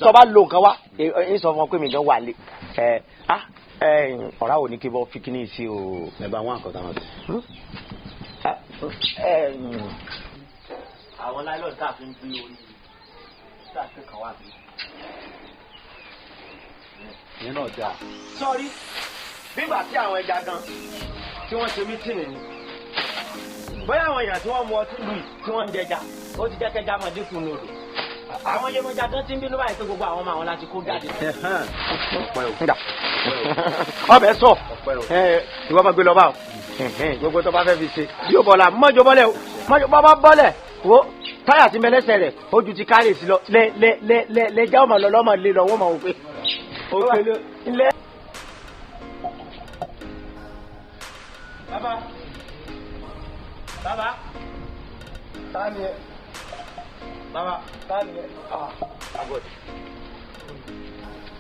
Tó bá lo nǹkan wá ń sọ fún ọ pé mi gan wà lé ọ̀rá ò ní kí bọ́ fi kíní sí o. Ẹ bá wọn àkọ́tà wọn sí. Àwọn láìlọ́ọ̀dù tá a fi ń gbé orí tá a fi kàn wá bí. Ìyẹn náà dáa. Sọ́rí nígbà tí àwọn ẹja gan tí wọ́n ṣe mítìnì ni bóyá àwọn èèyàn tí wọ́n mu ọtí lù tí wọ́n ń jẹja ó ti jẹ́ kẹja mọ̀ dínkù ní odò àwọn Yemọja gan ti ń bínú báyìí pé gbogbo àwọn ọmọ àwọn láti kó jáde. Ọbẹ̀ sọ ìwọ máa gbé lọ bá o gbogbo tó bá fẹ́ fi ṣe bí ó bọ̀lá mọ́jọ bọ́lẹ̀ o mọ́jọ bọ́ bá bọ́lẹ̀ wo táyà ti mẹlẹ́sẹ̀ rẹ̀ ojú ti kárẹ̀ sí lọ lẹ lẹ lẹ lẹ lẹ já ọmọ lọ lọ́mọ lé lọ wọ́n mọ̀ wò pé. Òkèlè ilé. Bàbá bàbá ta ni ẹ? Bàbá ta ni ẹ? Agọdì.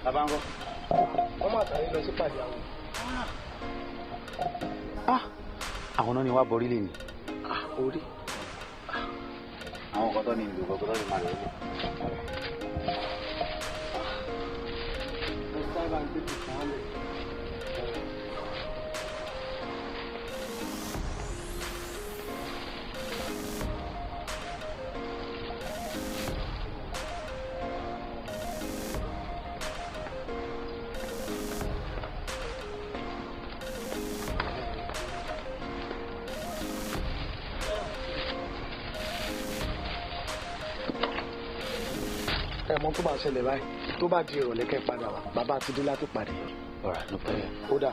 Bàbá ń kọ́. Wọ́n máa sáré lọ sí pàdé àwọn. Àwọn náà ni wàá borí lè ní. Orí. Àwọn kan tó ní ìlú kan tó ní màá lọ. Ẹ̀mọ́ tó bá ṣẹlẹ̀ báyìí tó bá di ìrọ̀lẹ́ kẹ́ padà wá bàbá ti dé láti pàdé. Alright, no problem. Ó dà.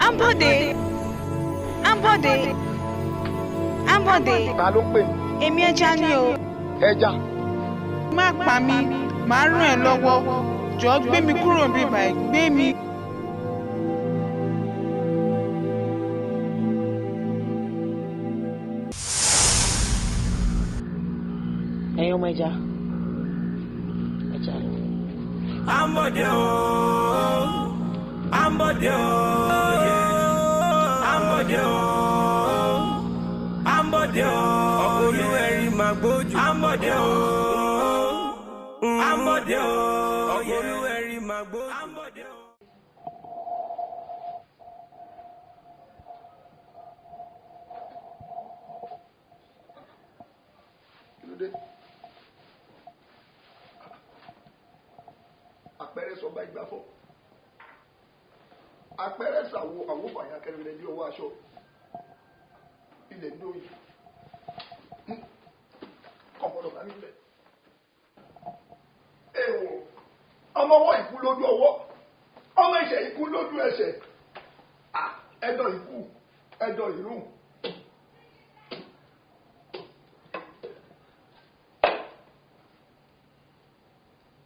Ambode, Ambode, Ambode. Ta ló pè mí? Èmi ẹja ni o. Ẹja. Má pa mí, màá ràn ẹ́ lọ́wọ́. Jọ̀ọ́ gbé mi kúrò níbí báyìí, gbé mi. Ẹ̀yin ọmọ ẹja, ẹja. Ambode o, Ambode o, Ambode o, Ambode o, ọkọ Olúwẹ̀rí máa gbójú. Ambode o, Ambode o, ọkọ Olúwẹ̀rí máa gbójú. Ambode o. Kí ló dé? Àpẹẹrẹ sọ bá ìgbà fọ, àpẹẹrẹ sàwo àwòfàyà kẹrìnlẹ ní ọwọ́ aṣọ ilẹ̀ ní òyìn kọ̀mọ̀dọ̀ bá nílẹ̀. Èèwọ̀, ọmọ ọwọ́ ìkú lójú ọwọ́, ọmọ ẹsẹ̀ ìkú lójú ẹsẹ̀, ẹ̀dọ̀ ìkú, ẹ̀dọ̀ ìrùn.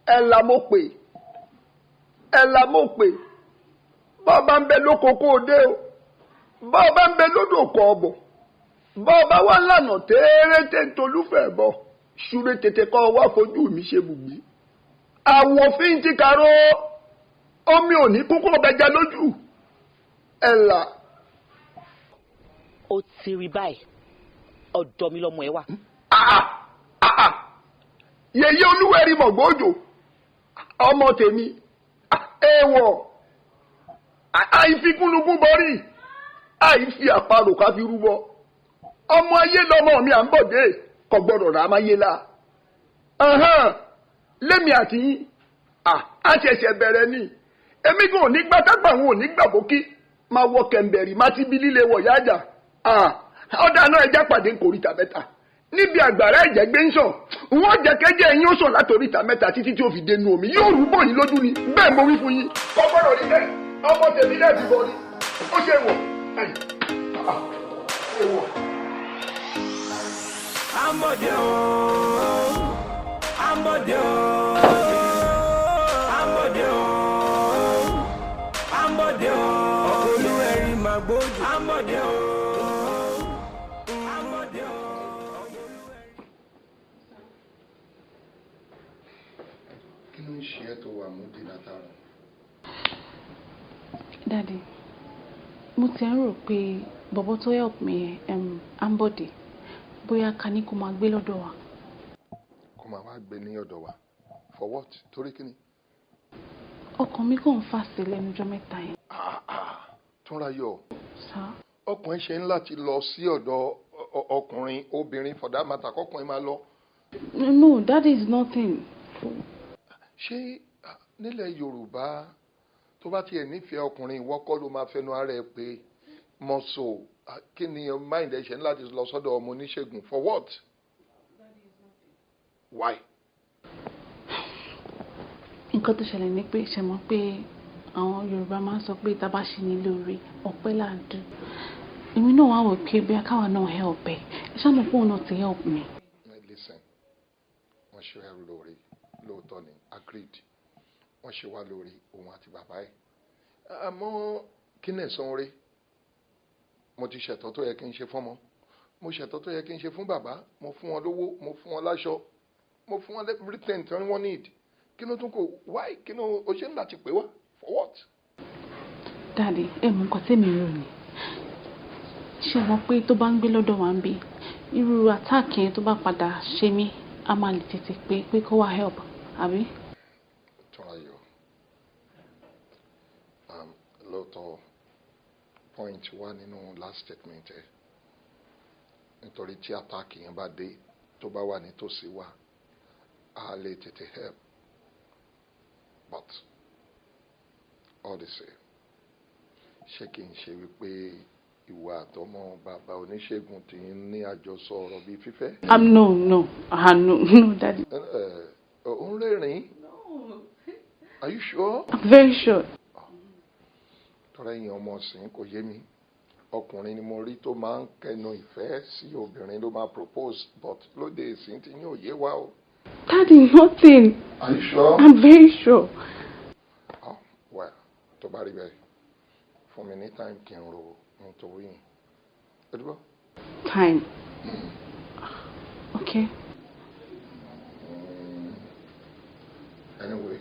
Ẹ là mo pè, ẹ là mo pè, bọ́ọ̀ bá ń bẹ lóko kó o dé o, bọ́ọ̀ bá ń bẹ lódò kọ ọ̀bọ̀, bọ́ọ̀ bá wà lànà térété tolúfẹ̀ bọ̀, ṣúré tètè kọ́ ọ wá fojú mi ṣe bùgbé. Àwòfín ti kàró, omi ò ní kúkú ọbẹ̀ jẹ lójú. Ẹ là. Ó ti rí báyìí, ọ̀dọ̀ mi lọmọ ẹ wà. Yèyé Olúwẹ̀rí mọ̀gbọ́jò, ọmọ tèmi, èèwọ̀, àìfikúnlukún bọ́rí, àìfi àparò ká fi rúbọ. Ọmọ ayé lọmọ mi à ń bọ̀ dé, kò gbọ́dọ̀ rà á máyé la. Lémi àti yín, a ṣẹ̀ṣẹ̀ bẹ̀rẹ̀ ni. Èmi gan ò ní gbà tágbà wọn ò ní gbà bókí, máa wọ kẹ̀m̀bẹ̀rì, máa ti bí líle wọ̀ yájà. Ọ̀dà náà ẹja pàdé nkòríta mẹ́ta. Níbi àgbàrá ẹ̀jẹ̀ gbé ń sàn, wọ́n jẹ́ kẹ́jẹ́ yín ó sàn látòríta mẹ́ta títí tí ó fi dénú omi. Yóò rú bọ̀ yín lójú ni, bẹ́ẹ̀ mo wí fún yín. Kọ́kọ́rọ̀ rí bẹ́ẹ̀, ọmọ tèmi náà ti bọ̀ ni, ó ṣe wọ̀, ṣe wọ̀. Ambode o, Ambode o, Ambode o, Ambode o, ọkọ Olúwẹ̀rí máa gbójú. Ambode o, Ambode o. Kí ló ń ṣe ẹ́ tó wà múdì látàrọ? Daddy, mo ti ń rò pé bọ̀bọ̀ tó help me yẹn, Ambode, bóyá ká ní kó máa gbé lọ́dọ̀ wa. Kó máa wá gbé ní ọ̀dọ̀ wa? For what? Torí kí ni? Ọkàn mi kàn ń fà sí lẹ́nu ọjọ́ mẹ́ta yẹn. Túnráyọ̀, Sir? ọkùnrin ṣe ń láti lọ sí ọ̀dọ̀ ọkùnrin, obìnrin for that matter, kọkùnrin máa lọ. No, that is nothing. Ṣé nílẹ̀ Yorùbá, tó bá tiẹ̀ nífẹ̀ẹ́ ọkùnrin, ìwọ kọ́ ló máa fẹnu ara ẹ pé mọ̀sọ̀? Kí ni mind ẹ ṣe ń láti lọ sọ́dọ̀ ọmọ oníṣègùn? For what? Why? Nǹkan tó ṣẹlẹ̀ ni pé, ṣe mọ̀ pé àwọn Yorùbá máa ń sọ pé tá a bá ṣe ní lóore, ọpẹ́ là ń dùn. Èmi náà wá wò pé bí akáwa náà help ẹ. Ẹ ṣáà mọ̀ pé òun náà ti help me. Listen, wọ́n ṣe ẹ lóore lóòótọ́ ni, agreed. Wọ́n ṣe wá lóore, òun àti bàbá ẹ̀. Àmọ́ kí ni ẹ̀san oore? Mo ti ṣẹ̀tọ́ tó yẹ kí n ṣe fọ́mọ. Mo ṣẹ̀tọ́ tó yẹ kí n ṣe fún bàbá. Mo fún wọn lówó, mo fún wọn láṣọ, mo fún wọn everything tí wọ́n need. Kí ló tún kò? Why? Kí ló o ṣe ń láti pè wá? For what? Daddy, ẹ mọ nǹkan tèmi rò ni. Ṣé mọ̀ pé tó bá ń gbé lọ́dọ̀ wa ń bí, irú attack yẹn tó bá padà ṣe mí, a máa lè tètè pé kó wá help, àbí? Túnráyọ̀, lóòótọ́ point wà nínú last statement ẹ, nítorí tí attack yẹn bá dé, tó bá wà nítòsí wa, a lè tètè help. But all the same, ṣé kì í ṣe wípé ìwà àtọmọ bàbá oníṣègùn tí ń ní àjọsọ ọ̀rọ̀ bíi fífẹ́? No, no, ah, no, no, Daddy. Ò ń rẹ́rìn-ín? Are you sure? I'm very sure. Tọ́rọ ẹ̀yin ọmọ ọ̀sìn kò yé mi. Ọkùnrin ni mo rí tó máa ń kẹnu ìfẹ́ sí obìnrin, ló máa propose, but lóde ìsìn tí yín ò yé wa o. Daddy, nothing. Are you sure? I'm very sure. Oh, well, tó bá rí bẹ́ẹ̀, fún mi ní time kí n ro nítorí yìí. Ẹ dúró. Time. Okay. Anyway,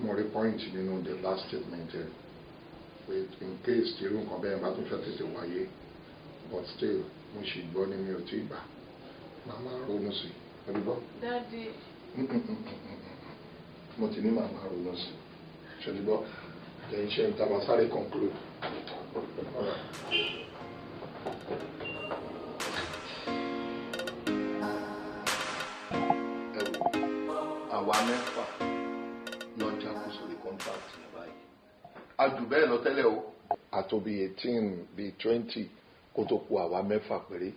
mo rí point nínú the last statement ẹ pé in case tí irú nǹkan bẹ́ẹ̀ bá tún fẹ́ tètè wáyé, but still mo sì gbọ́ ní mi ò tí ì gbà, màá máa ronú sí i. Ẹ dúró. Daddy. Mo ti ní màá máa ronú sí i. Ṣe ti gbọ́? Jẹ́ iṣẹ́ ìta máa sáré conclude. All right. Ẹ wò, àwa mẹ́fà lọ́jà kú sórí contract yẹn báyìí. A jù bẹ́ẹ̀ lọ tẹ́lẹ̀ o. Àtò bíi 18, bíi 20, kó tó kù àwa mẹ́fà péré.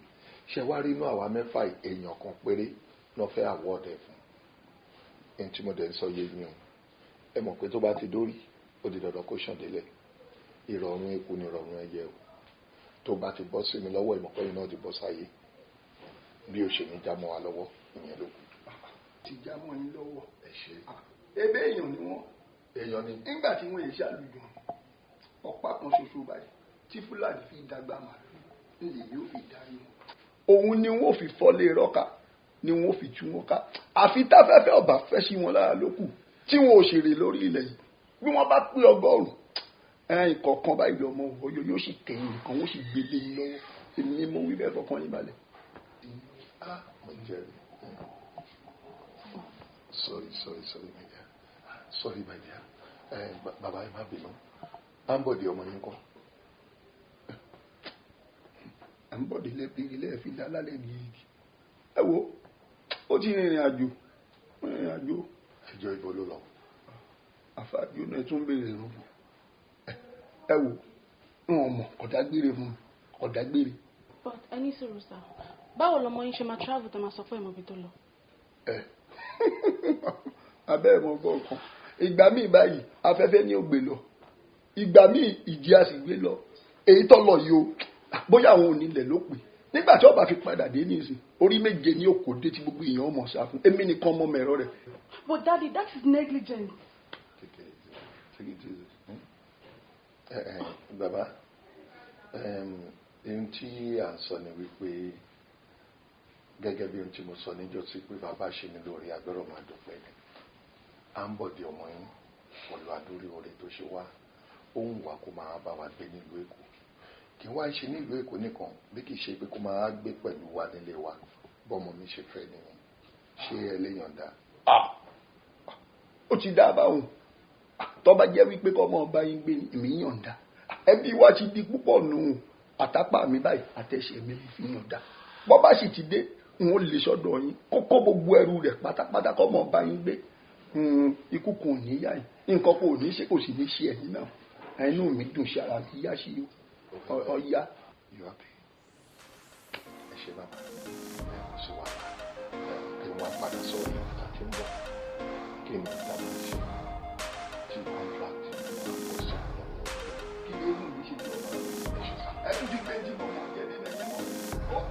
Ṣé wá rí inú àwa mẹ́fà yìí, èèyàn kan péré lọ́ fẹ́ award ẹ̀ fún. Ẹni tí mo dẹ̀ ń sọ yé yín o. Ẹ mọ̀ pé tó bá ti dórí, ó di dandan kó ṣàn délẹ̀. Ìrọ̀rùn eku ni ìrọ̀rùn ẹyẹ o. Tó bá ti bọ́ sí mi lọ́wọ́, ìmọ̀pẹ́yìn náà ti bọ́ sáyé. Bí o ṣe ní já mọ́ wa lọ́wọ́, ìyẹn ló kù. Ti já mọ́ yín lọ́wọ́? Ẹ ṣe. Ebe èèyàn ni wọ́n. Èèyàn ni. Nígbà tí wọ́n èyí ṣàlùjọ, ọ̀pá kan ṣoṣo báyìí tí Fúlàní fi dàgbà màlúù nílẹ̀ yóò fi darí wọn. Òun ni wọ́n fi fọ́lé rọ́kà, ni wọ́n fi tú wọn ká. Àfi táfẹ́fẹ́ ọ̀bà fẹ́ sí wọn lára lókù tí wọn ò ṣèrè lórí ilẹ̀ yìí. Bí wọ́n bá pé 100, ẹ̀yìn kọ̀ọ̀kan báyìí lọ́mọ ọ̀yọ́ yóò sì kẹ̀yìn nǹkan, wọ́n sì gbélé yín lọ́wọ́. Èmi ni mo wí bẹ́ẹ̀, fọkàn yín balẹ̀. Ah, mo jẹ́rìí. Sorry, sorry, sorry, my dear. Sorry, my dear. Bàbá, ẹ má bínú. Ambode ọmọ yín kọ́? Àǹbọ̀dé lẹ́bi ilé ẹ̀ fi dá lálẹ́ gírígì. Ẹ wo, ó ti rìnrìn àjò, rìnrìn àjò. Ẹjọ́, ibo ló lọ? Àfàjò náà tún béèrè ìrùn. Ẹ wo, n ò mọ̀, kò dágbére fún mi, kò dágbére. But ẹni sùúrù sá, báwo lọmọ yín ṣe máa travel tó máa sọ pé ìmọ̀ ibi tó lọ? Ẹ abẹ́ ẹ̀ mọ̀ gbọ́ kan. Ìgbà míì báyìí, afẹ́fẹ́ ní ó gbé lọ. Ìgbà míì, ìjì á sì gbé lọ. Èyí tó lọ yìí o, bóyá àwọn onílẹ̀ ló pè. Nígbà tí ó bá fi padà dé nísìn, orí méje ní òkò dé tí gbogbo èèyàn mọ̀ sá fún. Èmi nìkan mọ mẹ̀rọ rẹ̀. But Daddy, that is negligence. Take it easy. Take it easy. Ẹ ẹ bàbá, ohun tí à ń sọ ni wípé, gẹ́gẹ́ bí ohun tí mo sọ níjọ́ sí pé bàbá ṣe ní lórí agbẹ́rọ̀ máa dúpẹ́ ni. À ń bọ̀dé ọmọ yín pẹ̀lú adórí oore tó ṣe wá. Ó ń wà kó máa bá wa gbé nílùú Èkó. Kì í wá ṣe nílùú Èkó nìkan, bí kì í ṣe pé kó máa gbé pẹ̀lú wa nílé wa. Bọ́mọ mi ṣe fẹ́ nìyẹn. Ṣé ẹ lè yọ̀ǹda? Ó ti dá báwọn. Tó bá jẹ́ wípé kọ́ mọ́ ọba yín gbé ní, èmi yọ̀ǹda. Ẹbí wa ti di púpọ̀ nù. Àtàpà mi báyìí, àtẹ̀sẹ̀ mi fi yọ̀ǹda. Bọ́ bá sì ti dé, n ó lè sọ́dọ̀ yín. Kó kó gbogbo ẹrù rẹ̀ pátápátá, kọ́ mọ́ ọba yín gbé. Ikú kò ní yá yìí. Nǹkan kò ní ṣe, kò sì ní ṣe ẹ̀yìn náà. Inú mi dùn sí, ara mi yá sí ọya. You happy? Ẹ ṣe bàbá, ẹ kò sí wàhálà. Ẹ kí n wá padà sọ̀rọ̀ ìgbà tí ń bọ̀. Kí ni ìta máa ṣe tí contract máa bọ̀ sí lọ́wọ́? Kí ni eégún mi ṣe jọ? Ẹ ṣe sá. Ẹ tún ti gbé tí mo mọ̀ jẹ́ nínú ẹ̀yẹ́ mọ́.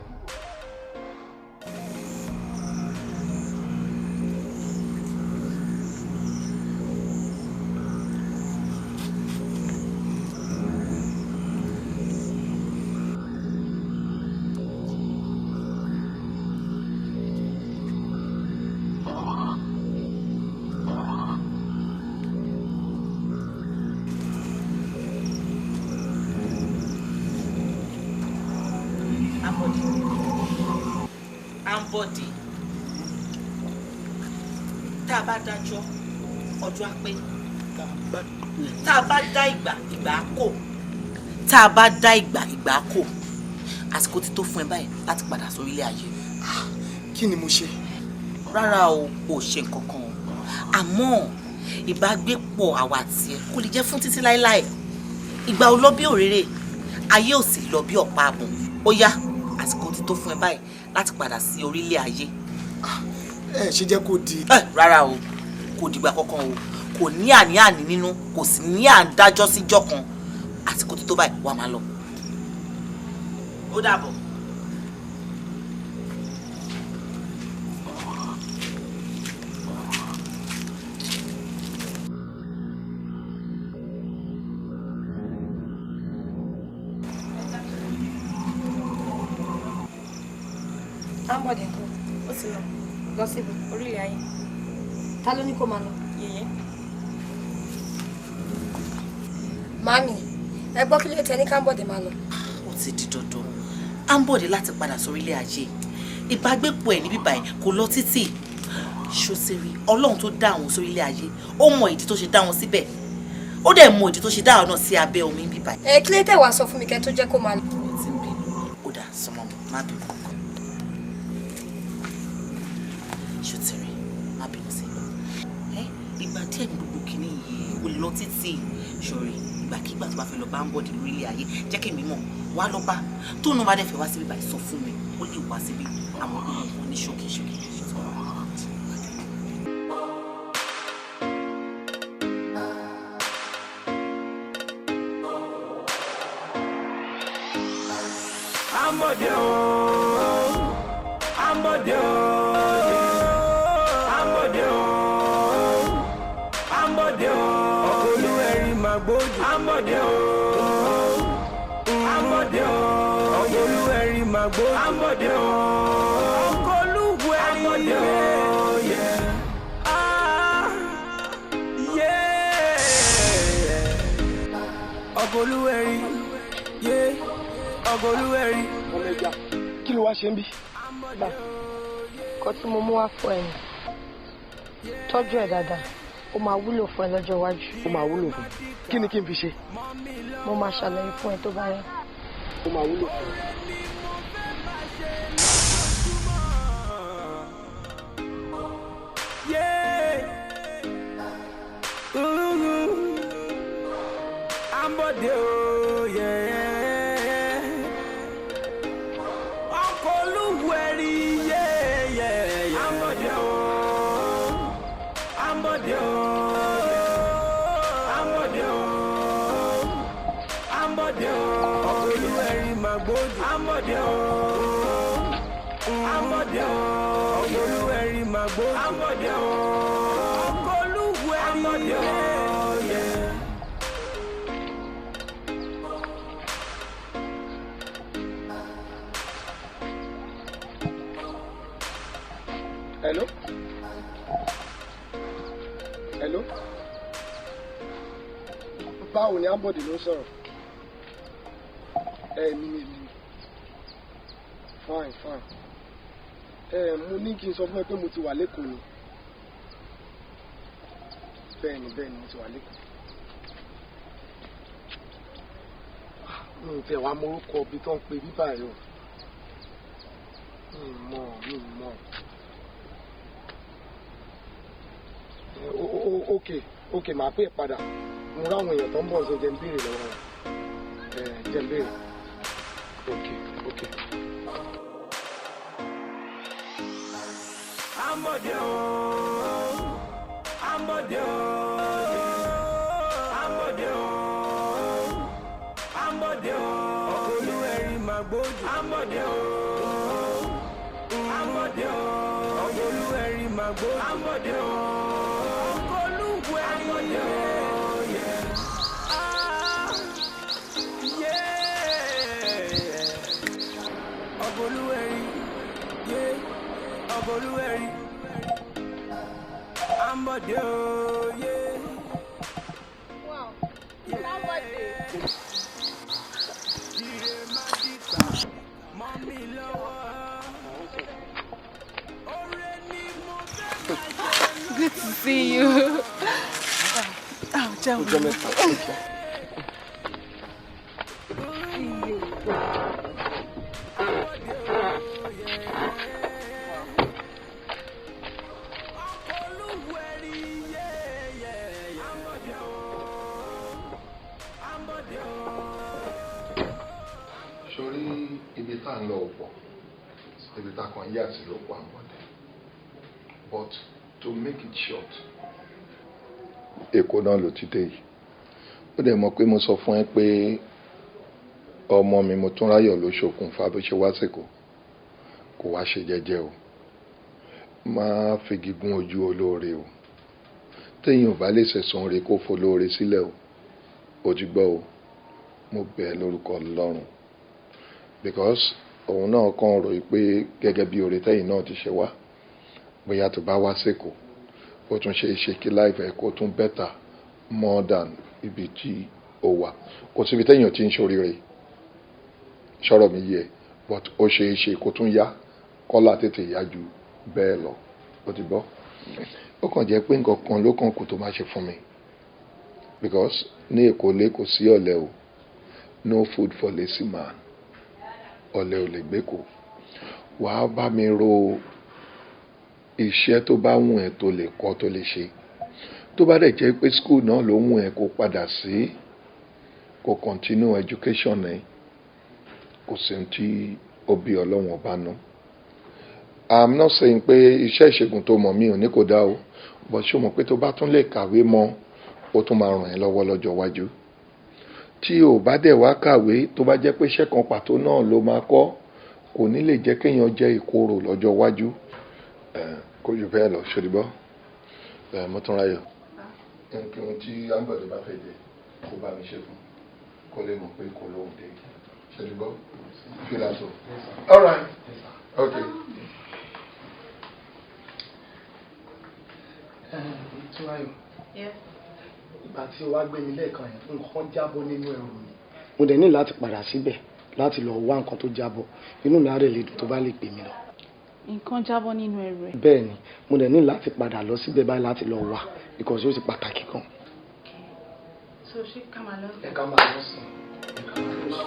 Ambode, Ambode, tá a bá dájọ́, ọjọ́ á pé. Tá a bá dá ìgbà, ìgbà á kò. Tá a bá dá ìgbà, ìgbà á kò. Àsìkò ti tó fún ẹ báyìí láti padà sórílẹ̀ ayé. Kí ni mo ṣe? Rárá o, ò ṣe nǹkan kan o, àmọ́ ìbágbépọ̀ àwa àti ẹ kò lè jẹ́ fún títí láéláé. Ìgbà ò lọ bí òréré, ayé ò sì lọ bí ọ̀pá àbùn. Ó yá, àsìkò ti tó fún ẹ báyìí láti padà sí orílẹ̀ ayé. Ẹ ṣe jẹ́ kó di. Ẹ rárá o, kò dìgbà kankan o. Kò ní àní-àní nínú, kò sì ní à ń dájọ́ síjọ́ kan. Àsìkò tó tó báyìí, wàá máa lọ. Ó dàbọ̀. Ambode ńkọ́? Ó ti lọ. Lọ síbi orílẹ̀ ayé. Ta ló ní kó máa lọ? Yèyé. Màámi, ẹ gbọ́ kí ló tẹ ní kámbọ̀dé máa lọ. Ó ti di dandan Ambode láti padà sórílẹ̀ ayé. Ìbágbépọ̀ ẹ̀ níbí báyìí kò lọ títì. Ṣòṣèré Ọlọ́run tó dá àwọn sórílẹ̀ ayé, ó mọ ìdí tó ṣe dá wọn síbẹ̀, ó dẹ̀ mọ ìdí tó ṣe dá àwọn náà sí abẹ́ omi níbí báyìí. Ẹ kí ló tẹ wàá sọ fún mi kẹ́ tó jẹ́ kó máa lọ? Ó ti ń bínú. Ó dà sọmọ mi, má bínú. Ṣòtìrì, má bínú sí ẹ. Ìgbà díẹ̀ ní gbogbo kìíní yìí, kò lè lọ títì. Ṣòrí ìgbàkigbà tó bá fẹ́ lọ bá ń bọ̀dì lórílẹ̀ ayé, jẹ́ kí èmi mọ̀, wá lọ bá tó náà. Bá dẹ̀ fẹ́ wá síbí báyìí, sọ fún mi, ó lè wá síbí. Àmọ́ gbogbo nǹkan ní ṣókí ṣókí. Ambode o, Ambode o, Ambode o, Ambode o, ọkọ Olúwẹ̀rí máa gbójú. Ambode o, Ambode o, ọkọ Olúwẹ̀rí máa gbójú. Ambode o, ọkọ Olúwẹ̀rí. Ambode o, yeah. Ah, yeah. Ọkọ Olúwẹ̀rí, yeah. Ọkọ Olúwẹ̀rí. Ọmọ ẹja, kí ló wá ṣe ń bí? Gbà, nǹkan tí mo mú wá fún ẹ ni, tọ́jú ẹ̀ dáadáa, ó máa wúlò fún ẹ lọ́jọ́ iwájú. Ó máa wúlò fún mi. Kí ni kí n fi ṣe? Mo máa ṣàlàyé fún ẹ tó bá yá. Ó máa wúlò fún mi. Yeah. Ooh. Ambode o, yeah. Ọkọ Olúwẹ̀rí, yeah. Ambode o, Ambode o, Ambode o, Ambode o. Ọkọ Olúwẹ̀rí máa gbójú. Ambode o, Ambode o, ọkọ Olúwẹ̀rí máa gbójú. Ambode o, ọkọ Olúwẹ̀rí. Ambode o, yeah. Hello? Hello? Báwo ni? Ambode ló ń sọ̀rọ̀. Ẹ mi ni, èmi ni. Fine, fine. Ẹ mo ní kí n sọ fún ẹ pé mo ti wà lẹ́kọ̀ọ́ ni. Bẹ́ẹ̀ni, bẹ́ẹ̀ni, mo ti wà lẹ́kọ̀ọ́. Mi ò tiẹ̀ wá mọ orúkọ ibi tó ń pe bíbá yìí o. Mi ì mọ̀, mi ì mọ̀. Ok, màá pè é padà. Mo ráwọn èèyàn tó ń bọ̀ ṣe, jẹ́ ń béèrè lọ́wọ́ wọn. Ẹ jẹ́ ń béèrè. Ok. Ambode o, Ambode o, Ambode o, Ambode o, ọkọ Olúwẹ̀rí máa gbójú. Ambode o, Ambode o, ọkọ Olúwẹ̀rí máa gbójú. Ambode o, ọkọ Olúwẹ̀rí. Ambode o, yeah. Ah, yeah. Ọkọ Olúwẹ̀rí, yeah. Ọkọ Olúwẹ̀rí. Ambode o, yeah. Wow. Ambode. Ire má dìgbà mọ́ mi lọ́wọ́. Oore ni mo fẹ́ máa ṣe. Good to see you. Oh, jẹun. Ọjọ́ mẹ́ta. Okay. See you. Olúwẹ̀rí, yeah. Ambode o, Ambode o. Sórí ibi tá à ń lọ ò pọ̀, ibi tá a kàn yà sí ló pọ̀, Àmọ̀dé. But to make it short, Èkó náà ló ti dé yìí. Ó dẹ̀ mọ̀ pé mo sọ fún ẹ pé ọmọ mi Motúnráyọ̀ ló ṣokùnfà bó ṣe wá sèkó. Kò wá ṣe jẹ́jẹ́ o. Má figi gún ojú olóore o. Téèyàn ò bá lè sẹ̀sán rẹ̀ kó folóore sílẹ̀ o. Ó ti gbọ́ o. Mo bẹ̀ ẹ́ lórúkọ Ọlọ́run. Because òun náà kàn rò pé gẹ́gẹ́ bí oore tẹ́yìn náà ti ṣe wá, bóyá tó bá wá sèkó, ó tún ṣe é ṣe kí life ẹ̀ kó tún better more than ibi tí ó wà. Kò síbi téèyàn ti ń ṣoríire, ṣọ́rọ̀ mi yé, but ó ṣe é ṣe kó tún yá, kọ́lá tètè yá ju bẹ́ẹ̀ lọ. Ó ti gbọ́. Ó kàn jẹ́ pé nǹkan kan ló kàn kù tó máa ṣe fún mi, because ní Èkó lé kò sí ọ̀lẹ o. No food for lazy man. Ọ̀lẹ ò lè gbé kò. Wàá bá mi ro iṣẹ́ tó bá wùn ẹ́ tó lè kọ́ tó lè ṣe. Tó bá dẹ̀ jẹ́ pé school náà ló wùn ẹ́ kó padà sí, kó continue education ẹ̀, kò sí ohun tí ó bí Ọlọ́run ọba nú. I'm not saying pé iṣẹ́ ìṣègùn tó mọ̀ mí ò ní kò dá o, but ṣé o mọ̀ pé tó bá tún lè kàwé mọ́, ó tún máa ràn ẹ́ lọ́wọ́ lọ́jọ́ iwájú. Tí o bá dẹ̀ wá kàwé, tó bá jẹ́ pé iṣẹ́ kan pàtó náà ló máa kọ́, kò ní lè jẹ́ kéèyàn jẹ́ ìkorò lọ́jọ́ iwájú. Kò jù bẹ́ẹ̀ lọ, ṣe gbọ́. Mọ́túnráyọ̀. Nǹkan tí Ambode bá fẹ́ jẹ, kó bá mi ṣe fún, kó lè mọ̀ pé kò lóhùn dé. Ṣe gbọ́? Feel so. All right. Okay. Túnráyọ̀, ìgbà tí o wá gbé mi lẹ́ẹ̀kan yẹn, nǹkan jábọ́ nínú ẹrù mi. Mo dẹ̀ ní láti padà síbẹ̀ láti lọ wá nǹkan tó jábọ́. Inú mi á rẹ̀ lè dùn tó bá lè gbé mi lọ. Nǹkan jábọ́ nínú ẹrù ẹ? Bẹ́ẹ̀ ni, mo dẹ̀ ní láti padà lọ síbẹ̀ báyìí láti lọ wá, because ó ti pàtàkì gan. So ṣé ká máa lọ sí? Ẹ ká máa lọ sí. Ẹ ká máa lọ sí.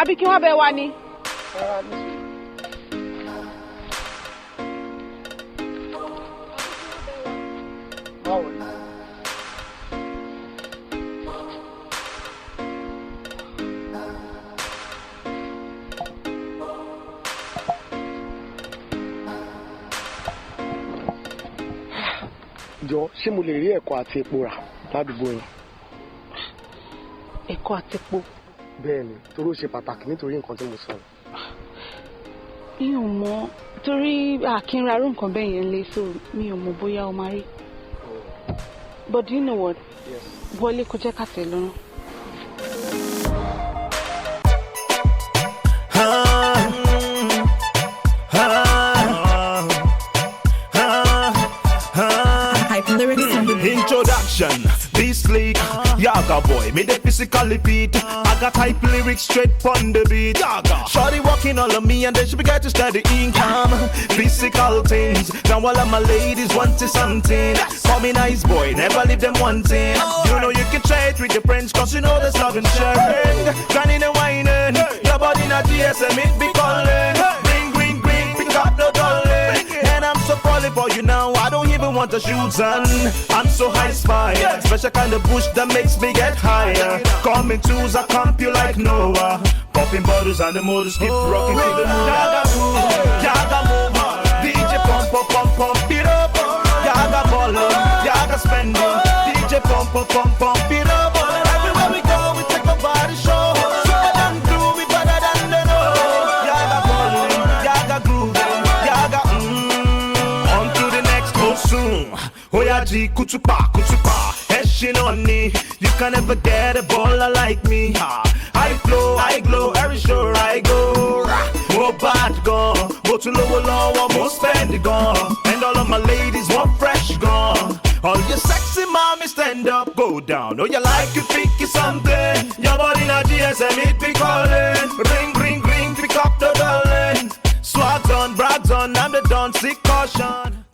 Àbí kí wọ́n bẹ wá ni? Jọ, ṣé mo lè rí ẹ̀kọ àti epo rà ládùúgbò yẹn? Ẹ̀kọ àti epo? Bẹ́ẹ̀ni, torí ó ṣe pàtàkì nítorí nǹkan tí mo sọ. Mi ò mọ̀, torí àkínra arú nǹkan bẹ́ẹ̀ yẹn lé, so mi ò mọ̀ bóyá o máa rí. But do you know what? Yes. Wọlé kó jẹ́ ká tẹ̀ lọ́rùn. Introduction, this league, Yaga boy, me the physically beat. I got hype lyrics straight from the beat. Yaga, shorty walking all of me and then she began to study income. Physical things, now all of my ladies want to something. Call me nice boy, never leave them wanting. You know you can trade with your friends, cause you know there's love and sharing. Grinding and whining, your body not GSM, it be calling. Ring, ring, ring, pick up the darling. And I'm so falling for you now, I don't even want to shoot on. I'm so high spy, special kind of bush that makes me get higher. Come in twos, I comp you like Noah. Popping bottles and the motors keep rocking to the moon. Yaga move, yaga move, DJ pump, pump, pump, pump it up. Yaga ballin', yaga spendin', DJ pump, pump, pump, pump it up. Everywhere we go, we take over the show. Super than crew, we better than they know. Yaga ballin', yaga groovin', yaga On to the next, oh soon. Oya ji kutupa kutupa, heshin on me. You can never get a baller like me. I flow, I glow, every show I go. Mo bad gan, mo tún lówó lọ́wọ́, mo spend gan. And all of my ladies want fresh gan. All your sexy mommy stand up, go down. Oh, you like you think it's something. Your body na GSM, it be calling. Ring, ring, ring, pick up the darling. Swags on, brags on, I'm the don, seek caution.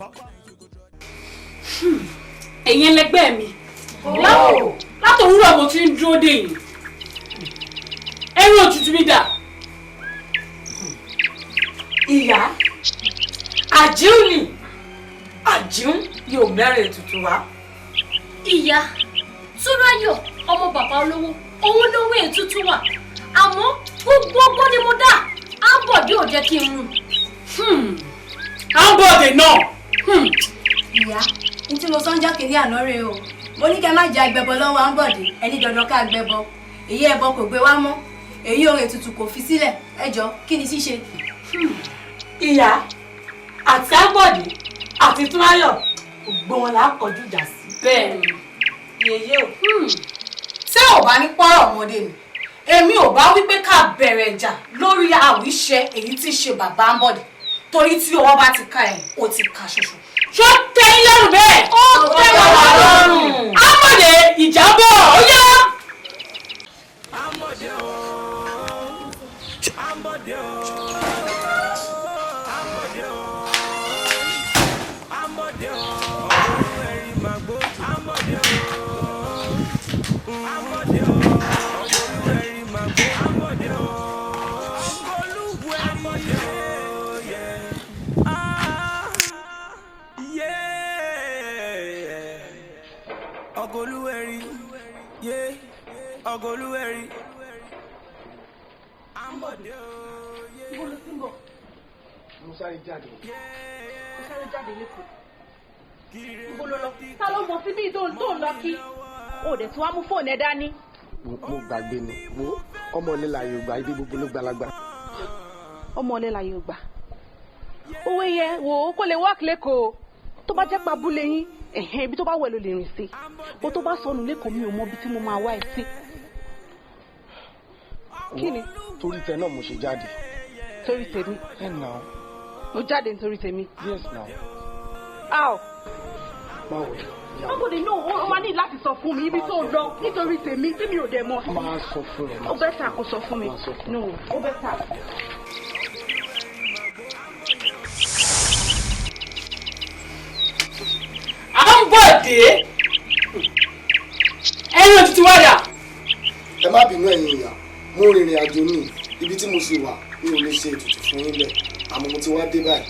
Ẹ̀yin ẹlẹgbẹ́ mi, látòwúrọ̀ mo ti ń dúró dè yín. Ẹrù òtútù mi dà. Ìyá, àjíùn ni àjíùn yóò mẹ́rin ètùtù wá. Ìyá, Túnráyọ̀ ọmọ bàbá olówó, òun lówó ètùtù wà. Àmọ́ gbogbo ọgbọ́n ni mo dá, Àǹbọ̀dé ò jẹ́ kí n mú. Àǹbọ̀dé náà. Ìyá, ní tí mo sọ ń jọ́ kínní àná rèé o. Mo ní kẹ́ má jẹ agbẹbọ lọ́wọ́ Àǹbọ̀dé, ẹni dandan ká gbẹbọ. Èyí ẹbọ kò gbé wá mọ́, èyí ohun ètùtù kò fi sílẹ̀. Ẹ jọ, kí ni ṣíṣe? Ìyá, àti Àǹbọ̀dé àti Túnráyọ̀ gbogbo wọn là á kọjú ìjà sí. Bẹ́ẹ̀ni. Yèyé o. Ṣé ò bá ní pọ́rọ̀ ọmọdé ni? Èmi ò bá wí pé ká bẹ̀rẹ̀ ìjà lórí àwíṣẹ èyí tí í ṣe bàbá Àǹbọ̀dé, torí tí ọwọ́ bá ti ka ẹ̀, ó ti ka ṣoṣo. Ṣó tẹ́ yín lọ́rùn bẹ́ẹ̀? Ó tẹ́ wa lọ́rùn. Àǹbọ̀dé, ìjà bọ̀, ó yá. Àǹbọ̀dé o, Àǹbọ̀dé o, Àǹbọ̀dé o, Àǹbọ̀dé o, Olúwẹ̀rí màgbó, Àǹbọ̀dé o, Àǹbọ̀dé o, Olúwẹ̀rí màgbó, Àǹbọ̀dé o, Olúwẹ̀rí, yeah, ah, yeah, Ọgọlúwẹ̀rí, yeah, Ọgọlúwẹ̀rí. Àǹbọ̀dé o, yeah. Ibo ló ti ń bọ̀? Mo sáré jáde. Mo sáré jáde lẹ́kọ̀ọ́. Ibo ló lọ? Ta ló mọ̀ síbí tó ń lọ kí? O ò dẹ̀ tí wàá mú fóònù ẹ dání. Mo gbàgbé ni, wo ọmọ ilé la yóò gbà, ibi gbogbo ló gbalagbà. Ọmọ ilé la yóò gbà. Owó yẹn wò ó kó lè work lẹ́kọ̀ọ́. Tó bá jẹ́ pabúlé yín, ẹ̀hẹ́n ibi tó bá wẹ̀ ló lè rìn sí. Bó tó bá sọnù lẹ́kọ̀ọ́ mi ò mọ ibi tí mo máa wá ẹ sí. Kí ni? Torí tẹ náà mo ṣe jáde. Torí tèmi. Ẹ nà ó. Mo jáde nítorí tèmi. Yes now. How? Má wẹ̀. Nobody know. O máa ní láti sọ fún mi ibi tó lọ nítorí tèmi tí mi ò dẹ̀ mọ̀. Máa sọ fún ẹ. Ó bẹ́tà kó sọ fún mi. No, ó bẹ́tà. Àǹbọ̀dé, ẹ̀yin òtútù wá dà. Ẹ má bínú ẹ̀yin ìyá, mo rìnrìn àjò ní ibi tí mo sì wà, mi ò lè ṣe ètùtù fún yín bẹ́ẹ̀, àmọ́ mo ti wá dé báyìí.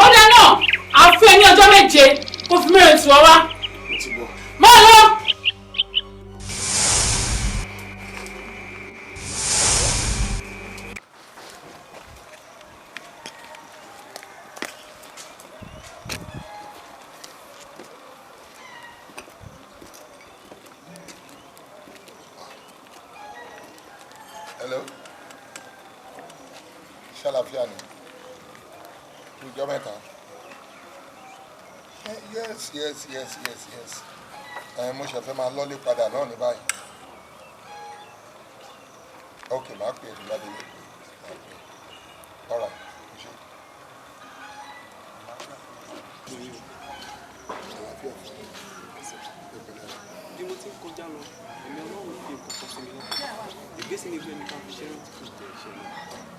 Ó dáná, à ń fún ẹ ní ọjọ́ méje kó fi mẹ́rin tù ọ wá. Mo ti bọ̀. Máa lọ. Hello. Ṣàlàfíà ni. Ọjọ́ mẹ́ta. Yes, yes, yes, yes, yes. Mo ṣe fẹ́ máa lọ́lé padà náà ní báyìí. Ok, màá pè é ní Ládélé. Màá pè é. All right, mo ṣe. Àlàáfíà fún mi. Bí mo ti ń kọjá lọ, ẹ̀mí Ọlọ́run fi nǹkan kan sí mi lọ́kàn. Ìgbésí mi fẹ́ mi ká fi ṣe rántí kò tẹ̀ ìṣẹ̀lẹ̀.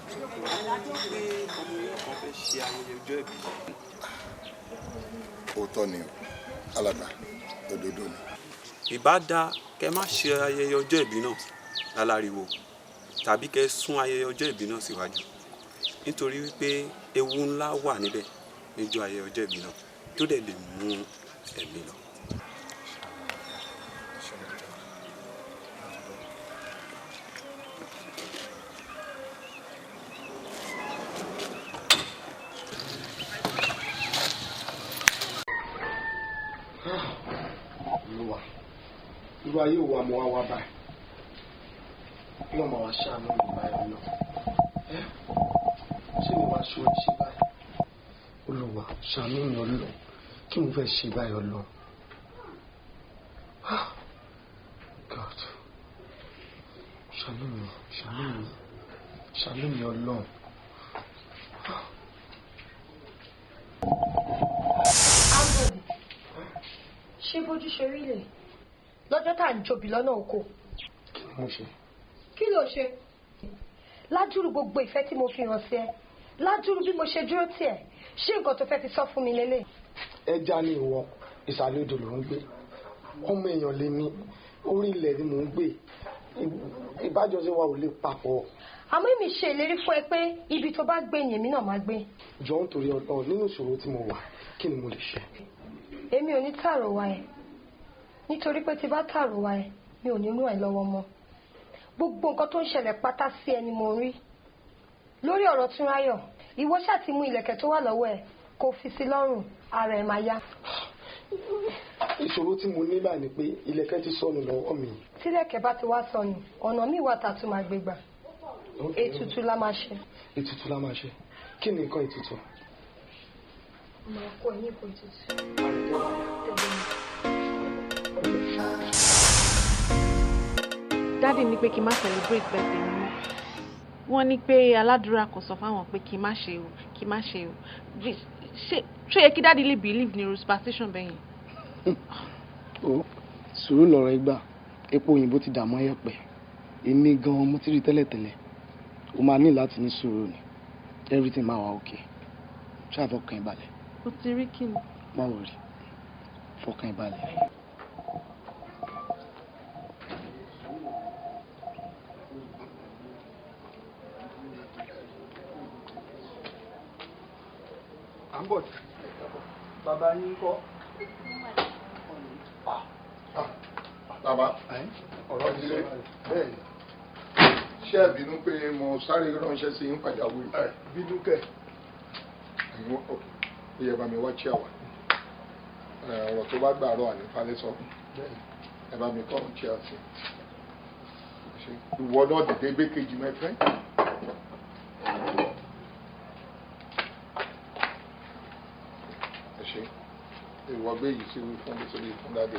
Pé ọmọ yẹn kan fẹ́ ṣe ayẹyẹ ọjọ́ ìbí. Òótọ́ ni o, alàgbà, òdodo ni. Ìbá dáa kẹ́ má ṣe ayẹyẹ ọjọ́ ìbí náà láláriwo tàbí kẹ́ sún ayẹyẹ ọjọ́ ìbí náà síwájú, nítorí wípé ewu ńlá wà níbẹ̀ níjọ́ ayẹyẹ ọjọ́ ìbí náà tó dẹ̀ lè mú ẹ̀mí lọ. Olúwa, irú ayé wo àmọ́ wá wá báyìí? Ọlọ́run máa wá ṣàánú mi báyìí lọ. Ṣé mi wá ṣe oríṣi báyìí? Olúwa, ṣàánú mi Ọlọ́run. Kí mo fẹ́ ṣe báyìí Ọlọ́run? God, ṣàánú mi, ṣàánú mi, ṣàánú mi Ọlọ́run. Ṣé bójú ṣe rí lè lọ́jọ́ tá à ń jobi lọ́nà oko? Kí ni mo ṣe? Kí ló ṣe? Ládùúrú gbogbo ìfẹ́ tí mo fi hàn sí ẹ, ládùúrú bí mo ṣe dúró tì ẹ́, ṣé nǹkan tó fẹ́ fi sọ fún mi lélẹ̀? Ẹja ni ìwọ, Ìsàlẹ̀ odò ló ń gbé. Ọmọ èèyàn lè mi, orí ilẹ̀ ni mò ń gbé. Ìbájọsí wa ò lè papọ̀. Àmọ́ èmi ṣe ìlérí fún ẹ pé ibi tó bá gbé ni èmi náà máa gbé. Jọ ń torí Ọlọ́run, nínú ìṣòro tí mo wà, kí ni mo lè ṣe? Èmi ò ní tààrọ̀ wa ẹ, nítorí pé tí bá tààrọ̀ wa ẹ, mi ò ní ràn ẹ́ lọ́wọ́ mọ́. Gbogbo nǹkan tó ń ṣẹlẹ̀ pátá sí ẹ ni mo ń rí. Lórí ọ̀rọ̀ Túnráyọ̀, ìwọ ṣáà ti mú ìlẹ̀kẹ̀ tó wà lọ́wọ́ ẹ kó fi sí lọ́rùn, ara ẹ máa yá. Ìṣòro tí mo ní báyìí ni pé ìlẹ̀kẹ̀ ti sọnù lọ́wọ́ mi. Tílẹ̀kẹ̀ bá ti wá sọnù, ọ̀nà míì wà tá a tún máa gbé gbà. Ètùtù la máa ṣe. Ètùtù la máa ṣe. Kí ni nǹkan ètùtù? Máa kó ẹ ní nǹkan ètùtù. Daddy ní pé kí n má celebrate birthday mi mọ́. Wọ́n ní pé aládùúrà kò sọ fáwọn pé kí n má ṣe o, kí n má ṣe o. Ṣé ṣé yẹ kí daddy lè believe ní superstition bẹ́yẹn? Ó sùúrù lọ̀rọ̀ ìgbà, epo òyìnbó ti dààmú ẹ̀pẹ̀. Èmi gan-an mo ti rí tẹ́lẹ̀tẹ́lẹ̀. O máa ní láti ní sùúrù ni. Everything máa wà okay. Ṣáà fọkàn ẹ balẹ̀. O ti rí kí ni? Má worry. Fọkàn ẹ balẹ̀. Ambode, bàbá yín kọ́. Bàbá, ọ̀rọ̀ ti lé. Bẹ́ẹ̀ni. Ṣé ẹ bínú pé mo sáré ránṣẹ́ sí yín pàjáwìrì? Bínú kẹ̀. Ẹ̀yin wọ́n, ok, ó yẹ bá mi wá chair wá. Ọ̀rọ̀ tó bá gbàrọ̀ àní falẹ̀ sọ. Ẹ bá mi kọ́ chair sí. Ìwọ náà dìde gbé kejì, my friend. Ẹ ṣé. Ìwọ gbé yìí sí fún mi sórí fún daddy.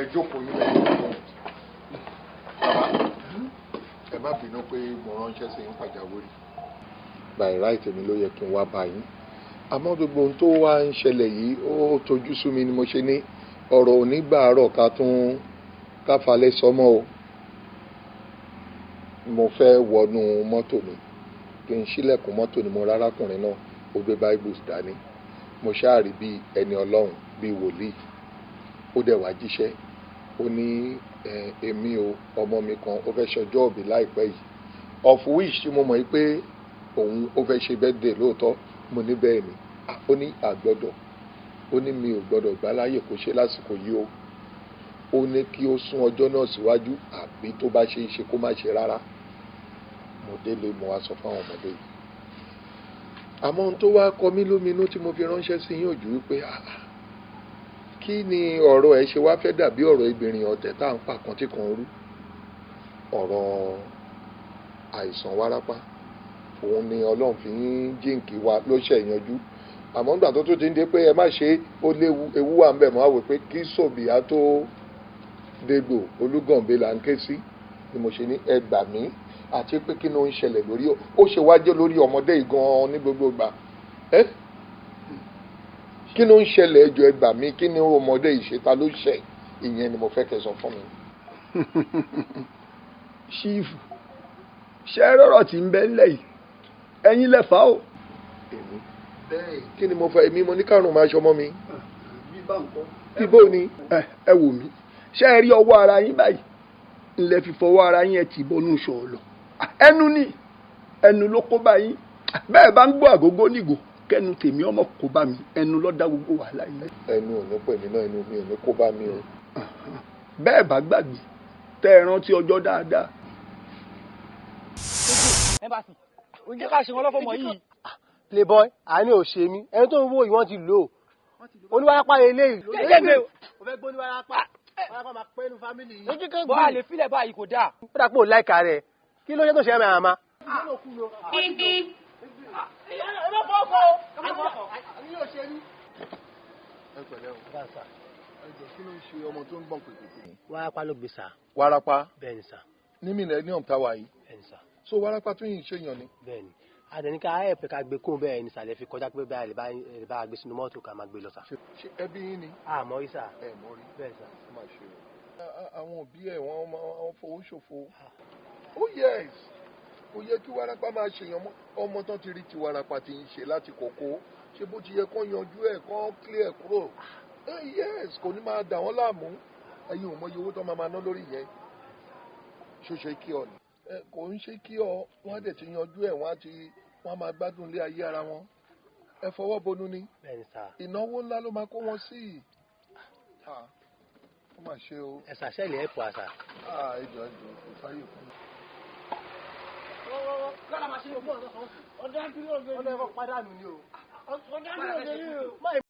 Ẹ jókòó yín lẹ́yìn. Bàbá, ẹ má bínú pé mo ránṣẹ́ sí yín pàjáwìrì. By right èmi ló yẹ kí n wá bá yín. Àmọ́ gbogbo ohun tó wá ń ṣẹlẹ̀ yìí, ó tojú sú mi ni mo ṣe ní ọ̀rọ̀ onígbàárọ̀ ká tún ká falẹ̀ sọmọ́ o. Mo fẹ́ wọnú mọ́tò mi, kí n ṣílẹ̀kùn mọ́tò ni mo rárákùnrin náà, ó gbé Bible dání. Mo ṣáà rí bí ẹni Ọlọ́run, bí wòlíì. Ó dẹ̀ wá jíṣẹ́. Ó ní èmi o, ọmọ mi kan ó fẹ́ ṣọjọ́ ìbí láìpẹ́ yìí. Of which tí mo mọ̀ pé òun ó fẹ́ ṣe birthday lóòótọ́, mo ní bẹ́ẹ̀ ni. Ó ní àgbọ́dọ̀. Ó ní mi ò gbọ́dọ̀ gbà láyè kó ṣe lásìkò yìí o. Ó ní kí ó sún ọjọ́ náà síwájú àbí tó bá ṣe é ṣe kó má ṣe rárá. Mo délé, mo wá sọ fáwọn ọmọdé yìí. Àmọ́ ohun tó wá kọ mí lóminú tí mo fi ránṣẹ́ sí yín ò ju wípé kí ni ọ̀rọ̀ ẹ ṣe wá fẹ́ dàbí ọ̀rọ̀ ìbìnrin ọ̀tẹ̀ tá à ń pa kan tí kan rú. Ọ̀rọ̀ àìsàn wárápá òun ni Ọlọ́run fi ń jíǹkí wa ló ṣe ìyanjú. Àmọ́ nígbà tó tún ti ń dé pé ẹ má ṣe, ó léwu, ewu wà ń bẹ̀, mọ́ àwò pé kí sòbìyà tó dégbò Olúgànbé là ń ké sí ni mo ṣe ní ẹ gbà mí, àti pé kí ló ń ṣẹlẹ̀ lórí ó ṣe wá jẹ́ lórí ọmọdé yìí gan-an ní gbogbo ìgbà. Ẹ́ kí ló ń ṣẹlẹ̀? Ẹjọ́ ẹ gbà mí, kí ni ọmọdé yìí ṣe, ta ló ṣẹ̀? Ìyẹn ni mo fẹ́ kẹ́ sọ fún mi. Ṣífù, ṣé rọ̀rọ̀ tí ń bẹ ńlẹ̀ yìí, ẹ̀yin lẹ fà ó. Èmi kí ni mo fẹ́? Èmi mo ní kárùn-ún máa ṣọmọ mi. Bíbá nǹkan. Bíbó ni. Ẹ wò mí, ṣé ẹ rí ọwọ́ ara yín báyìí? Ńlẹ̀ fífọwọ́ ara yín ẹ tì bọnú ṣọ̀ọ̀lọ̀. Ẹnu ni, ẹnu ló kó bá yín. Bẹ́ẹ̀ bá ń gbọ́ àgógó nígò, kẹ́nu tèmi ọmọ kó bá mi, ẹnu ló dá gbogbo wàhálà yìí. Ẹnu ò ní pè mí náà, ẹnu mi ò ní kó bá mi o. Bẹ́ẹ̀ bá gbàgbé, tẹ́ ẹ rántí ọjọ́ dáadáa. Ǹjẹ́ ká ṣe wọn lọ́fọ̀ mọ́ yìí? Playboy, àánú ò ṣe mí. Ẹni tó ń wo ìwọ́n ti lò ó. Oníwárápá eléyìí. Jẹ́jẹ́ o. Fẹ́ gbé oníwárápá. Wárápá máa pẹ́ nu fámìlì yìí. Bọ́ a lè filẹ̀ báyìí kò dáa. Ó dà pé ò láìka rẹ̀. Kí ló ṣe tó ṣe ẹ̀mẹ̀ àmà? Ẹ pẹ̀lẹ́ o. Ẹ jọ̀ọ́, kí ló ń ṣe ọmọ tó ń gbọ̀n pèpèpè? Wárápá ló gbé sà. Wárápá? Bẹ́ẹ̀ni sà. Ní millennium táwa yìí. Bẹ́ẹ̀ni sà. So wárápá tún yìí ṣèyàn ni. Bẹ́ẹ̀ni. Àdẹ̀níkà ẹ̀pẹ̀ ká gbé kóun bẹ́ẹ̀ ni sàlẹ̀ fi kọjá pé báyìí lè bá gbé sínú mọ́tò ká máa gbé lọ sà. Ṣé ẹbí yín ni? Àmọ́ rí sà. Ẹ mọ̀ rí. Bẹ́ẹ̀ sà. Ó mà ṣe o. Àwọn òbí ẹ̀ wọ́n máa ń fowó ṣòfò. Oh yes. Kò yẹ kí wárápá máa ṣèyàn mọ́. Ọmọ tán ti rí ti wárápá ti ń ṣe láti kókó, ṣé bó ti yẹ kán yanjú ẹ̀, kán clear kúrò. Yes, kò ní máa dà wọ́n láàmú. Ẹ̀yin ò mọyì owó tó máa ná lórí yẹn. Ṣoṣo kí ọ ni kò ń ṣe kí ọ. Wọ́n á dẹ̀ ti yanjú ẹ̀, wọ́n á ti wọ́n á máa gbádùn ilé ayé ara wọn. Ẹ fọwọ́ bonú ni. Ìnáwó ńlá ló máa kó wọn sí i. Ó mà ṣe o. Ẹ ṣàṣẹ́lẹ̀ ẹ̀ pọ̀ àṣà. Ẹ jọ̀ọ́, kò sáyè fún mi. Kọ́lá máa ṣe ní ogún ọ̀dọ́ kan. Ọ̀dọ́ ọ̀dọ́ ẹ̀kọ́ pàdánù ni o. Ọ̀dọ́ ọ̀dọ́ yìí o.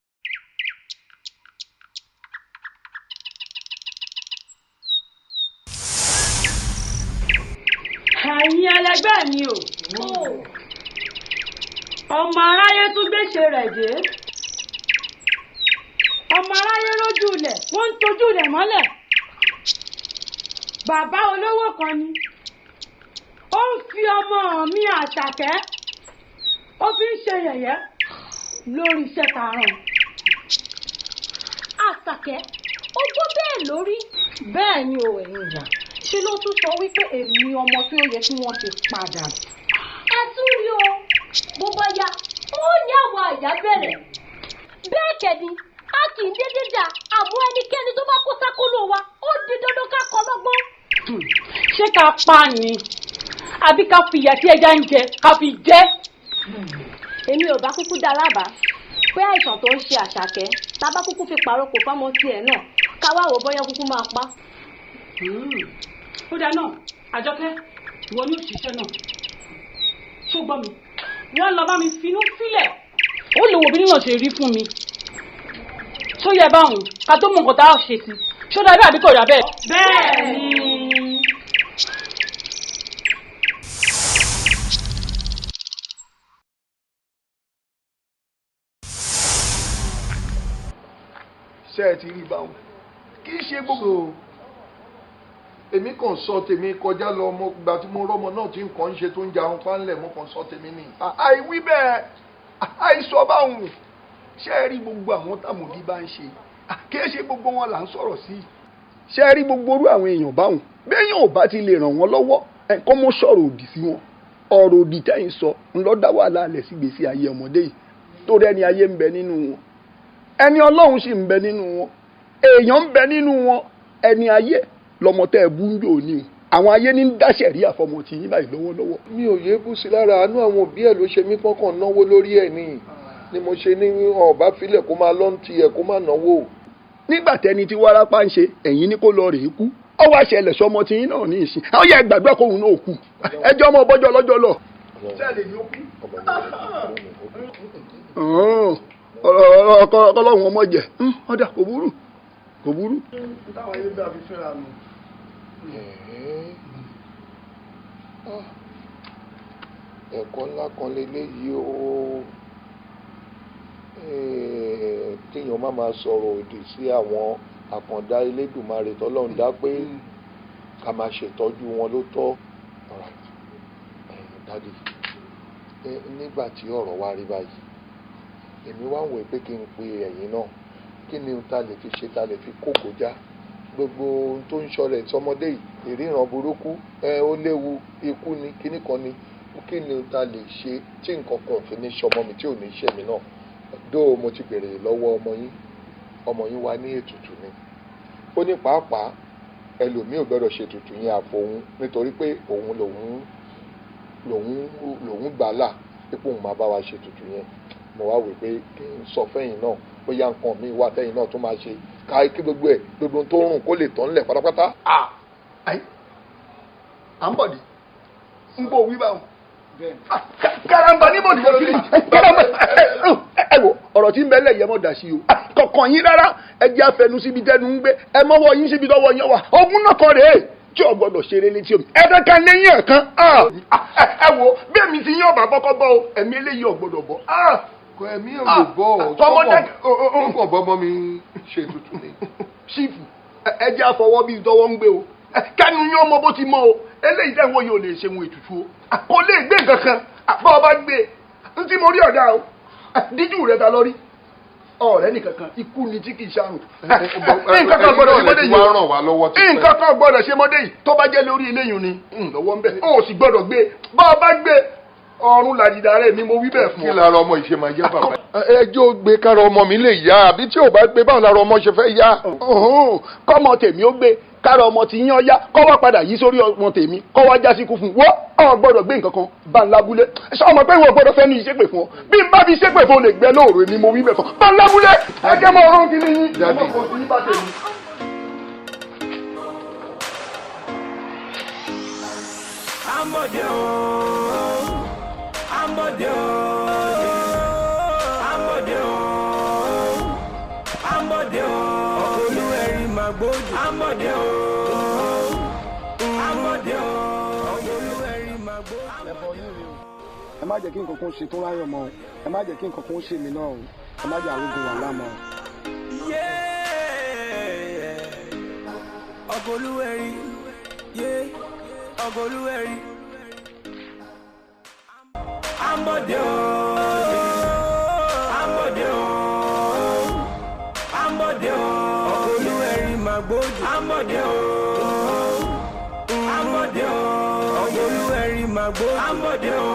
Ẹ̀yin ẹlẹgbẹ́ mi o, ọmọ aráyé tún gbéṣe rẹ̀ dé. Ọmọ aráyé lójú ilẹ̀, wọ́n ń tojú ilẹ̀ mọ́lẹ̀. Bàbá olówó kan ni ó ń fi ọmọ mi Àṣàkẹ́, ó fi ń ṣe yẹ̀yẹ́ lórí iṣẹ́ karùn-ún. Àṣàkẹ́, ó gbọ́ bẹ́ẹ̀ lórí. Bẹ́ẹ̀ ni o, ẹ̀yin ìyá, ṣe ló tún sọ wípé èmi ọmọ tí ó yẹ kí wọ́n ti padà. Ẹ tún rí o, bó bá yá ó ní àwọn àyà bẹ̀rẹ̀. Bẹ́ẹ̀ kẹ̀ ni a kì í dédé dà, àmọ́ ẹnikẹ́ni tó bá kó sákóló wa, ó di dandan ká kọ́ lọ́gbọ́n. Ṣé ká pa ni àbí ká fi ìyà tí ẹja ń jẹ ká fi jẹ? Èmi ò bá kúkú dá lábàá pé àìsàn tó ń ṣe Àṣàkẹ́, tá a bá kúkú fi pàrokò fámọ tiẹ̀ náà, ká wá wò bóyá kúkú máa pa. Ó dáa náà, Àjọkẹ́, ìwọ ní òṣìṣẹ́ náà. Ṣó gbọ́ mi? Wọ́n lọ bá mi finú sílẹ̀. Ó lè wo bí nínà ṣe rí fún mi. Ṣó yẹ báwọn ká tó mọ nǹkan tá a ṣe sí? Ṣó dà bẹ́ẹ̀ àbí kò dà bẹ́ẹ̀? Bẹ́ẹ̀ ni. Ṣé ẹ ti rí báwọn? Kì í ṣe gbogbo. Èmi kàn sọ tèmi kọjá lọ. Mo gbà tí mo rọmọ náà tí nǹkan ń ṣe tó ń ja ohun pánlẹ̀, mo kàn sọ tèmi ni. Àìwí bẹ́ẹ̀, àìsọ báwọn. Ṣé ẹ rí gbogbo àwọn tàmùdí bá ń ṣe, kì í ṣe gbogbo wọn là ń sọ̀rọ̀ sí. Ṣé ẹ rí gbogbo orú àwọn èèyàn báwọn, béèyàn ò bá ti lè ràn wọ́n lọ́wọ́, ẹ̀kọ́ mọ́ sọ̀rọ̀ òdì sí wọn. Ọ̀rọ̀ òdì tẹ́yìn sọ ńlọ dá wàhálà alẹ̀ sí gbèsè ayé ọmọdé yìí, torí ẹni ayé ń bẹ nínú wọn, ẹni Ọlọ́run sì ń bẹ nínú wọn, èèyàn ń bẹ nínú wọn. Ẹni ayé lọmọ tẹ ẹ bú ń jò ní o. Àwọn ayé ní ń dáṣẹ rí àfọmọ tí yín báyìí lọ́wọ́lọ́wọ́. Mi ò yé bú sí lára. Àánú àwọn òbí ẹ̀ ló ṣe mí pọ́nkàn náwó lórí ẹ̀ ni mo ṣe ní ọba filẹ̀ kó máa lọ́n tiẹ̀ kó máa náwó. Nígbà tẹni tí wárápá ń ṣe, ẹ̀yin ní kó lọ rèé kú. Ọwọ́ àṣẹlẹ̀ sọmọ tí yín náà ní ìsìn. Àwọn yẹ gbàgbé kóhun náà kú. Ẹjọ́ ọmọ bọ́jọ́ lọ́jọ́ lọ. Sẹ́ẹ̀lì ni ó kú. Ọlọ́run ọmọ jẹ ọ̀dà, kò burú, kò burú. Táwọn ayé bá fi fẹ́ra nù. Ẹ̀kọ́ ńlá kan leléyìí o, kéèyàn má máa sọ̀rọ̀ òdì sí àwọn àkàndá Elédùmarè tọ́lọ́run dá, pé ká máa ṣètọ́jú wọn ló tọ́. Alright, Daddy, nígbà tí ọ̀rọ̀ wa rí báyìí, èmi wá ń wò pé kí n pe ẹ̀yin náà. Kí ni ta lè fi ṣe, ta lè fi kókò já gbogbo ohun tó ń ṣọlẹ̀ sọmọdé yìí? Ìríran burúkú, ó léwu, ikú ni, kíní kan ni. Kí ni ta lè ṣe tí nǹkan kan ò fi ní ṣọmọ mi, tí ò ní ṣe mi náà? Dóò mo ti béèrè lọ́wọ́ ọmọ yín, ọmọ yín wá ní ètùtù ni. Ó ní pàápàá ẹlòmíì ò gbọ́dọ̀ ṣe ètùtù yẹn àfòun, nítorí pé òun lòun lòun lòun gbà là pé òun máa bá wa ṣe ètùtù yẹn. Mo wá wò pé kí n sọ fẹ́yìn náà, bóyá nǹkan mi wà tẹ́yìn náà tó máa ṣe ká kí gbogbo ẹ̀, gbogbo tó ń rùn kó lè tán lẹ̀ pátápátá. À ń bọ̀dì ń bọ̀ wí báwọn. Karamba ní bọ̀dì kiri karamba. Ẹ wo ọ̀rọ̀ tí ń bẹ lẹ́yìn, ẹ mọ̀ dà sí o. Kọ̀ọ̀kan yín rárá. Ẹ jẹ́ àfẹnu síbi tẹ́nu ń gbé, ẹ mọ́wọ́ yín síbi tọ́wọ́ yín wà. Ogun náà kọ́ rèé tí o gbọ́dọ̀ ṣeré létí omi. Ẹ fẹ́ ká lẹ́yìn ẹ̀kan. Ẹ wo bí èmi ti yín ọ̀bà kọ́kọ́ bọ́ o, ẹ̀mí eléyìí ò gbọ́dọ̀ bọ́. Kò ẹ̀mí ò lè bọ́ ọ. Tọmọdé kọ̀ bọ́mọ mi ṣe tuntun ni. Sífù, ẹ jẹ́ àfọwọ́ bíi tọwọ́ ń gbé o. Kẹ́nu yín ọmọ bó ti mọ́ o. Eléyìí tẹ̀ ń wò yìí ò lè ṣe ohun ètùtù o. Kò lè gbé nǹkan kan. Bọ́ ọ bá gbé n tí mo rí ọ̀dà o. Díjú rẹ̀ ta lọ rí. Ọ̀rẹ́ nìkankan ikú ni tí kì í ṣàrùn. Nǹkan kan gbọ́dọ̀ ṣe mọ́dé yìí, nǹkan kan gbọ́dọ̀ ṣe mọ́dé yìí. Tó bá jẹ́ lórí eléyìí ni lọ́wọ́ ń bẹ̀, ó sì gbọ́dọ̀ gbé. Bá ọ bá gbé, ọrùn làjìdá rẹ̀ mi, mo wí bẹ́ẹ̀ fún ọ. Kí lára ọmọ ìṣe máa yá bàbá? Ẹjọ́ gbé kára ọmọ mi lè yá, àbí tí ò bá gbé, báwo lára ọmọ ṣe fẹ́ yá? Kọ́mọ tèmi ó gbé kára ọmọ ti yán yá, kọ́ wá padà yí sórí ọmọ tèmi, kọ́ wá jásí kú fún wọ́. Ọ gbọ́dọ̀ gbé nǹkan kan bá ń lábúlé. Ṣé ọmọ pé ìwọ gbọ́dọ̀ fẹ́ ní ìṣépè fún ọ? Bí n bá fi ṣépè fún ọ lè gbẹ lóòrò, èmi mo wí bẹ́ẹ̀ fún ọ. Bá ń lábúlé, ẹ jẹ́ mọ́ ọ̀rọ̀ kìíní yín. Ọmọ kò sí bá tèmi. Ambode o, Ambode o, Ambode o, Ambode o, Olúwẹ̀rí màgbójú. Ambode o, Ambode o, Olúwẹ̀rí màgbójú. Ẹ má jẹ́ kí nǹkan kan ṣe tó ráyọ̀ mọ́ o, ẹ má jẹ́ kí nǹkan kan ṣe mí náà o, ẹ má jẹ́ àrùn wàhálà mọ́ o. Ọkọ̀ Olúwẹ̀rí, ọkọ̀ Olúwẹ̀rí. Ambode o, Ambode o, Ambode o, ọkọ̀ Olúwẹ̀rí màgbójú. Ambode o, Ambode o, ọkọ̀ Olúwẹ̀rí màgbójú. Ambode o,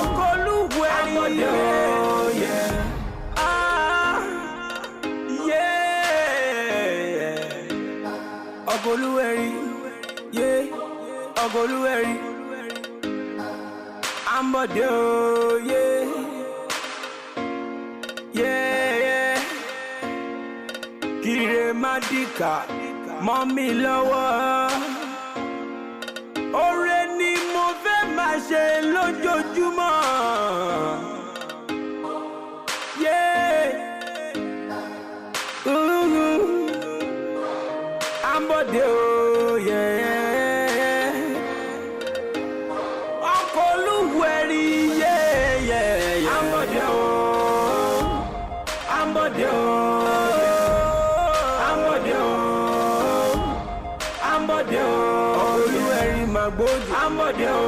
ọkọ̀ Olúwẹ̀rí. Ambode o, ah, yeah. Ọkọ̀ Olúwẹ̀rí, yeah, ọkọ̀ Olúwẹ̀rí. Ambode o, yeah, yeah, yeah. Kire má dìkà mọ́ mi lọ́wọ́. Oore ni mo fẹ́ máa ṣe lójoojúmọ́. Yeah. Ooh. Ambode o, yeah. Ọkọ̀ Olúwẹ̀rí, yeah, yeah, yeah. Ambode o, Ambode o, Ambode o, Ambode o, ọkọ̀ Olúwẹ̀rí màgbójú. Ambode o,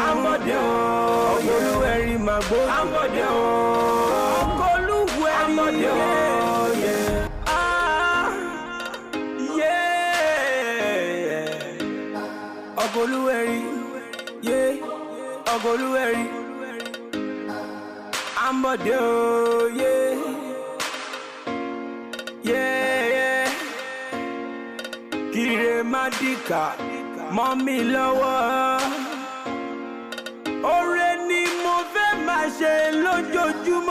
Ambode o, ọkọ̀ Olúwẹ̀rí màgbójú. Ambode o, ọkọ̀ Olúwẹ̀rí. Ambode o, yeah. Ah, yeah. Ọkọ̀ Olúwẹ̀rí, yeah, ọkọ̀ Olúwẹ̀rí. Ambode o, yeah, yeah, yeah. Kire má dìkà mọ́ mi lọ́wọ́. Oore ni mo fẹ́ máa ṣe lójoojúmọ́.